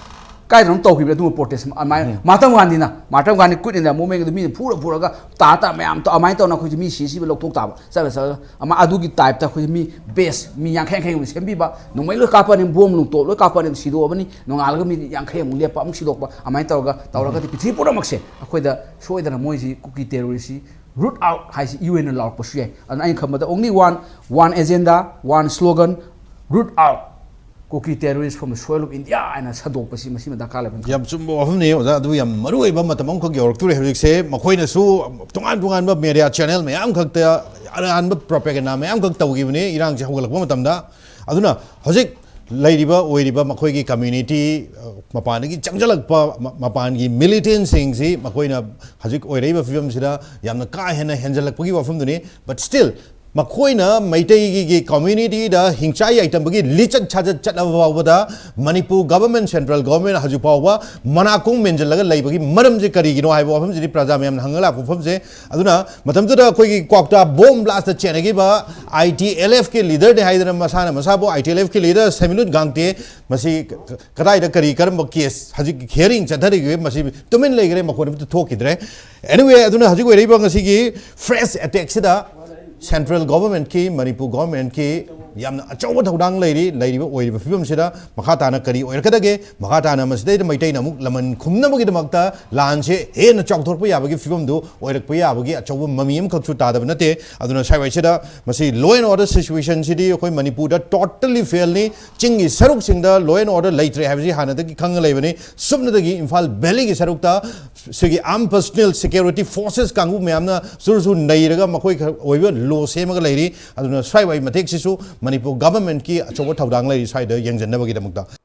ꯀꯥꯏꯗꯅꯣꯝ ꯇꯧꯈꯤꯕꯅꯦ ꯑꯗꯨꯒꯨꯝꯕ protest ꯑꯃ꯫ ꯑꯗꯨꯃꯥꯏꯅ ꯃꯍꯥꯇꯃ ꯒꯥꯟꯙꯤꯅ, Mahatma Gandhi quit India movement ꯗꯨ ꯃꯤꯅ ꯐꯨꯔ ꯐꯨꯔꯒ ꯇꯥ ꯇꯥ ꯃꯌꯥꯝ ꯇꯧ-, ꯑꯗꯨꯃꯥꯏꯅ ꯇꯧꯅ ꯑꯩꯈꯣꯏꯁꯦ ꯃꯤ ꯁꯤ ꯁꯤꯕ ꯂꯧꯊꯣꯛ ꯇꯥꯕ꯫ ꯆꯠꯂ ꯆꯠꯂꯒ ꯑꯃ ꯑꯗꯨꯒꯤ type ꯇ ꯑꯩꯈꯣꯏꯁꯦ ꯃꯤ base ꯃꯤ ꯌꯥꯡꯈꯩ ꯌꯥꯡꯈꯩꯒꯨꯝꯕ ꯁꯦꯝꯕꯤꯕ, ꯅꯣꯡꯃꯩ ꯂꯣꯏ ꯀꯥꯞꯄꯅꯤ, bomb ꯅꯨꯡ ꯇꯣꯞ ꯂꯣꯏ ꯀꯥꯞꯄꯅꯤ, ꯁꯤꯗꯣꯛꯑꯕꯅꯤ, ꯅꯣꯡꯉꯥꯜꯂꯒ ꯃꯤ ꯌꯥꯡꯈꯩ ꯑꯃꯨꯛ ꯂꯦꯞꯄ, ꯑꯃꯨꯛ ꯁꯤꯗꯣꯛꯄ, ꯑꯗꯨꯃꯥꯏꯅ ꯇꯧꯔꯒ ꯇꯧꯔꯒꯗꯤ ꯄ꯭ꯔꯤꯊꯤꯕꯤ ꯄꯨꯝꯅꯃꯛꯁꯦ ꯑꯩꯈꯣꯏꯗ ꯁꯣꯏꯗꯅ ꯃꯣꯏꯁꯤ ꯀꯨꯀꯤ terrorist ꯁꯤ root out ꯍꯥꯏꯁꯤ U N ꯅ ꯂꯥꯎꯔꯛꯄꯁꯨ ꯌꯥꯏ꯫ ꯑꯗꯨꯅ ꯑꯩꯅ ꯈꯟꯕꯗ only one, one agenda, one slogan, root out Kuki terrorist from the soil of India ꯍꯥꯏꯅ ꯁꯟꯗꯣꯛꯄꯁꯤ ꯃꯁꯤꯃ ꯗꯔꯀꯥꯔ ꯂꯩꯕ꯫ ꯌꯥꯝ ꯆꯨꯝꯕ ꯋꯥꯐꯝꯅꯤ, ꯑꯣꯖꯥ꯫ ꯑꯗꯨ ꯌꯥꯝ ꯃꯔꯨ ꯑꯣꯏꯕ ꯃꯇꯝ ꯑꯃꯈꯛ ꯌꯧꯔꯛꯇꯣꯔꯦ ꯍꯧꯖꯤꯛꯁꯦ꯫ ꯃꯈꯣꯏꯅꯁꯨ ꯇꯣꯉꯥꯟ ꯇꯣꯉꯥꯟꯕ media channel ꯃꯌꯥꯝ ꯈꯛꯇ ꯑꯔꯥꯟꯕ propaganda ꯃꯌꯥꯝ ꯈꯛ ꯇꯧꯈꯤꯕꯅꯤ ꯏꯔꯥꯡꯁꯦ ꯍꯧꯒꯠꯂꯛꯄ ꯃꯇꯝꯗ꯫ ꯑꯗꯨꯅ ꯍꯧꯖꯤꯛ ꯂꯩꯔꯤꯕ ꯑꯣꯏꯔꯤꯕ ꯃꯈꯣꯏꯒꯤ community, ꯑ, ꯃꯄꯥꯟꯗꯒꯤ ꯆꯪꯁꯤꯜꯂꯛꯄ ꯃ-, ꯃꯄꯥꯟꯒꯤ militant ꯁꯤꯡꯁꯤ ꯃꯈꯣꯏꯅ ꯍꯧꯖꯤꯛ ꯑꯣꯏꯔꯛꯏꯕ ꯐꯤꯕꯝꯁꯤꯗ ꯌꯥꯝꯅ ꯀꯥ ꯍꯦꯟꯅ ꯍꯦꯟꯖꯜꯂꯛꯄꯒꯤ ꯋꯥꯐꯝꯗꯨꯅꯤ꯫ But still, ꯃꯈꯣꯏꯅ ꯃꯩꯇꯩꯒꯤ ꯀꯝꯃ꯭ꯌꯨꯅꯤꯇꯤꯗ ꯍꯤꯡꯆꯥꯏ ꯌꯥꯏꯇꯝꯕꯒꯤ ꯂꯤꯆꯠ ꯁꯥꯖꯠ ꯆꯠꯂꯕ ꯐꯥꯎꯕꯗ ꯃꯅꯤꯄꯨꯔ ꯒꯚꯔꯟꯃꯦꯟꯠ, ꯁꯦꯟꯇ꯭ꯔꯦꯜ ꯒꯚꯔꯟꯃꯦꯟꯠ ꯍꯧꯖꯤꯛ ꯐꯥꯎꯕ ꯃꯅꯥꯀꯣꯡ ꯃꯦꯟꯁꯤꯜꯂꯒ ꯂꯩꯕꯒꯤ ꯃꯔꯝꯁꯦ ꯀꯔꯤꯒꯤꯅꯣ ꯍꯥꯏꯕ ꯋꯥꯐꯝꯁꯤꯗꯤ ꯄ꯭ꯔꯖꯥ ꯃꯌꯥꯝꯅ ꯍꯪꯉ ꯂꯥꯛꯄ ꯋꯥꯐꯝꯁꯦ꯫ ꯑꯗꯨꯅ ꯃꯇꯝꯗꯨꯗ ꯑꯩꯈꯣꯏꯒꯤ ꯀ꯭ꯋꯥꯛꯇꯥ ꯕꯣꯝ ꯕ꯭ꯂꯥꯁꯇ ꯆꯦꯟꯅꯈꯤꯕ ꯑꯥꯏ ꯇꯤ ꯑꯦꯜ ꯑꯦꯐꯀꯤ ꯂꯤꯗꯔꯅꯤ ꯍꯥꯏꯗꯅ ꯃꯁꯥꯅ ꯃꯁꯥꯕꯨ ꯑꯥꯏ ꯇꯤ ꯑꯦꯜ ꯑꯦꯐꯀꯤ ꯂꯤꯗꯔ ꯁꯦꯃꯤꯂꯨꯠ ꯒꯥꯡꯇꯦ ꯃꯁꯤ ꯀꯗꯥꯏꯗ ꯀꯔꯤ ꯀꯔꯝꯕ ꯀꯦꯁ ꯍꯧꯖꯤꯛ ꯍꯤꯌꯔꯤꯡ ꯆꯠꯊꯔꯤꯒꯦ, ꯃꯁꯤ ꯇꯨꯃꯤꯟ ꯂꯩꯈ꯭ꯔꯦ, ꯃꯈꯣꯟ ꯑꯃꯇ ꯊꯣꯛꯈꯤꯗ꯭ꯔꯦ꯫ ꯑꯦꯅꯤꯋꯦ, ꯑꯗꯨꯅ ꯍꯧꯖꯤꯛ ꯑꯣꯏꯔꯛꯏꯕ ꯉꯁꯤꯒꯤ ꯐ꯭ꯔꯦꯁ ꯑꯦꯇꯦꯛꯁꯤꯗ ꯁꯦꯟꯇ꯭ꯔꯦꯜ ꯒꯣꯚꯔꯟꯃꯦꯟꯠꯀꯤ, ꯃꯅꯤꯄꯨꯔ ꯒꯣꯚꯔꯟꯃꯦꯟꯠꯀꯤ ꯌꯥꯝꯅ ꯑꯆꯧꯕ ꯊꯧꯗꯥꯡ ꯂꯩꯔꯤ꯫ ꯂꯩꯔꯤꯕ ꯑꯣꯏꯔꯤꯕ ꯐꯤꯕꯝꯁꯤꯗ ꯃꯈꯥ ꯇꯥꯅ ꯀꯔꯤ ꯑꯣꯏꯔꯛꯀꯗꯒꯦ, ꯃꯈꯥ ꯇꯥꯅ ꯃꯁꯤꯗꯩꯗ ꯃꯩꯇꯩꯅ ꯑꯃꯨꯛ ꯂꯃꯟ ꯈꯨꯝꯅꯕꯒꯤꯗꯃꯛꯇ ꯂꯥꯟꯁꯦ ꯍꯦꯟꯅ ꯆꯥꯎꯊꯣꯔꯛꯄ ꯌꯥꯕꯒꯤ ꯐꯤꯕꯝꯗꯨ ꯑꯣꯏꯔꯛꯄ ꯌꯥꯕꯒꯤ ꯑꯆꯧꯕ ꯃꯃꯤ ꯑꯃꯈꯛꯁꯨ ꯇꯥꯗꯕ ꯅꯠꯇꯦ꯫ ꯑꯗꯨꯅ ꯁ꯭ꯋꯥꯏꯋꯥꯏꯁꯤꯗ ꯃꯁꯤ law and order situationꯁꯤꯗꯤ ꯑꯩꯈꯣꯏ ꯃꯅꯤꯄꯨꯔꯗ totally failꯅꯤ꯫ ꯆꯤꯡꯒꯤ ꯁꯔꯨꯛꯁꯤꯡꯗ law and order ꯂꯩꯇ꯭ꯔꯦ ꯍꯥꯏꯕꯁꯤ ꯍꯥꯟꯅꯗꯒꯤ ꯈꯪꯉ ꯂꯩꯕꯅꯤ꯫ ꯁꯨꯞꯅꯇꯒꯤ ꯏꯝꯐꯥꯜ ꯚꯦꯂꯤꯒꯤ ꯁꯔꯨꯛꯇ ꯁꯤꯒꯤ armed personnel security forces ꯀꯥꯡꯕꯨ ꯃꯌꯥꯝꯅ ꯆꯨꯔꯨ ꯆꯨꯔꯨ ꯅꯩꯔꯒ ꯃꯈꯣꯏ ꯈꯔ ꯑꯣꯏꯕ law ꯁꯦꯝꯃꯒ ꯂꯩꯔꯤ꯫ ꯑꯗꯨꯅ ꯁ꯭ꯋꯥꯏꯋꯥꯏ ꯃꯇꯦꯛꯁꯤꯁꯨ ꯃꯅꯤꯄꯨꯔ ꯒꯚꯔꯟꯃꯦꯟꯠꯀꯤ ꯑꯆꯧꯕ ꯊꯧꯗꯥꯡ ꯂꯩꯔꯤ ꯁ꯭ꯋꯥꯏꯗ ꯌꯦꯡꯁꯤꯟꯅꯕꯒꯤꯗꯃꯛꯇ꯫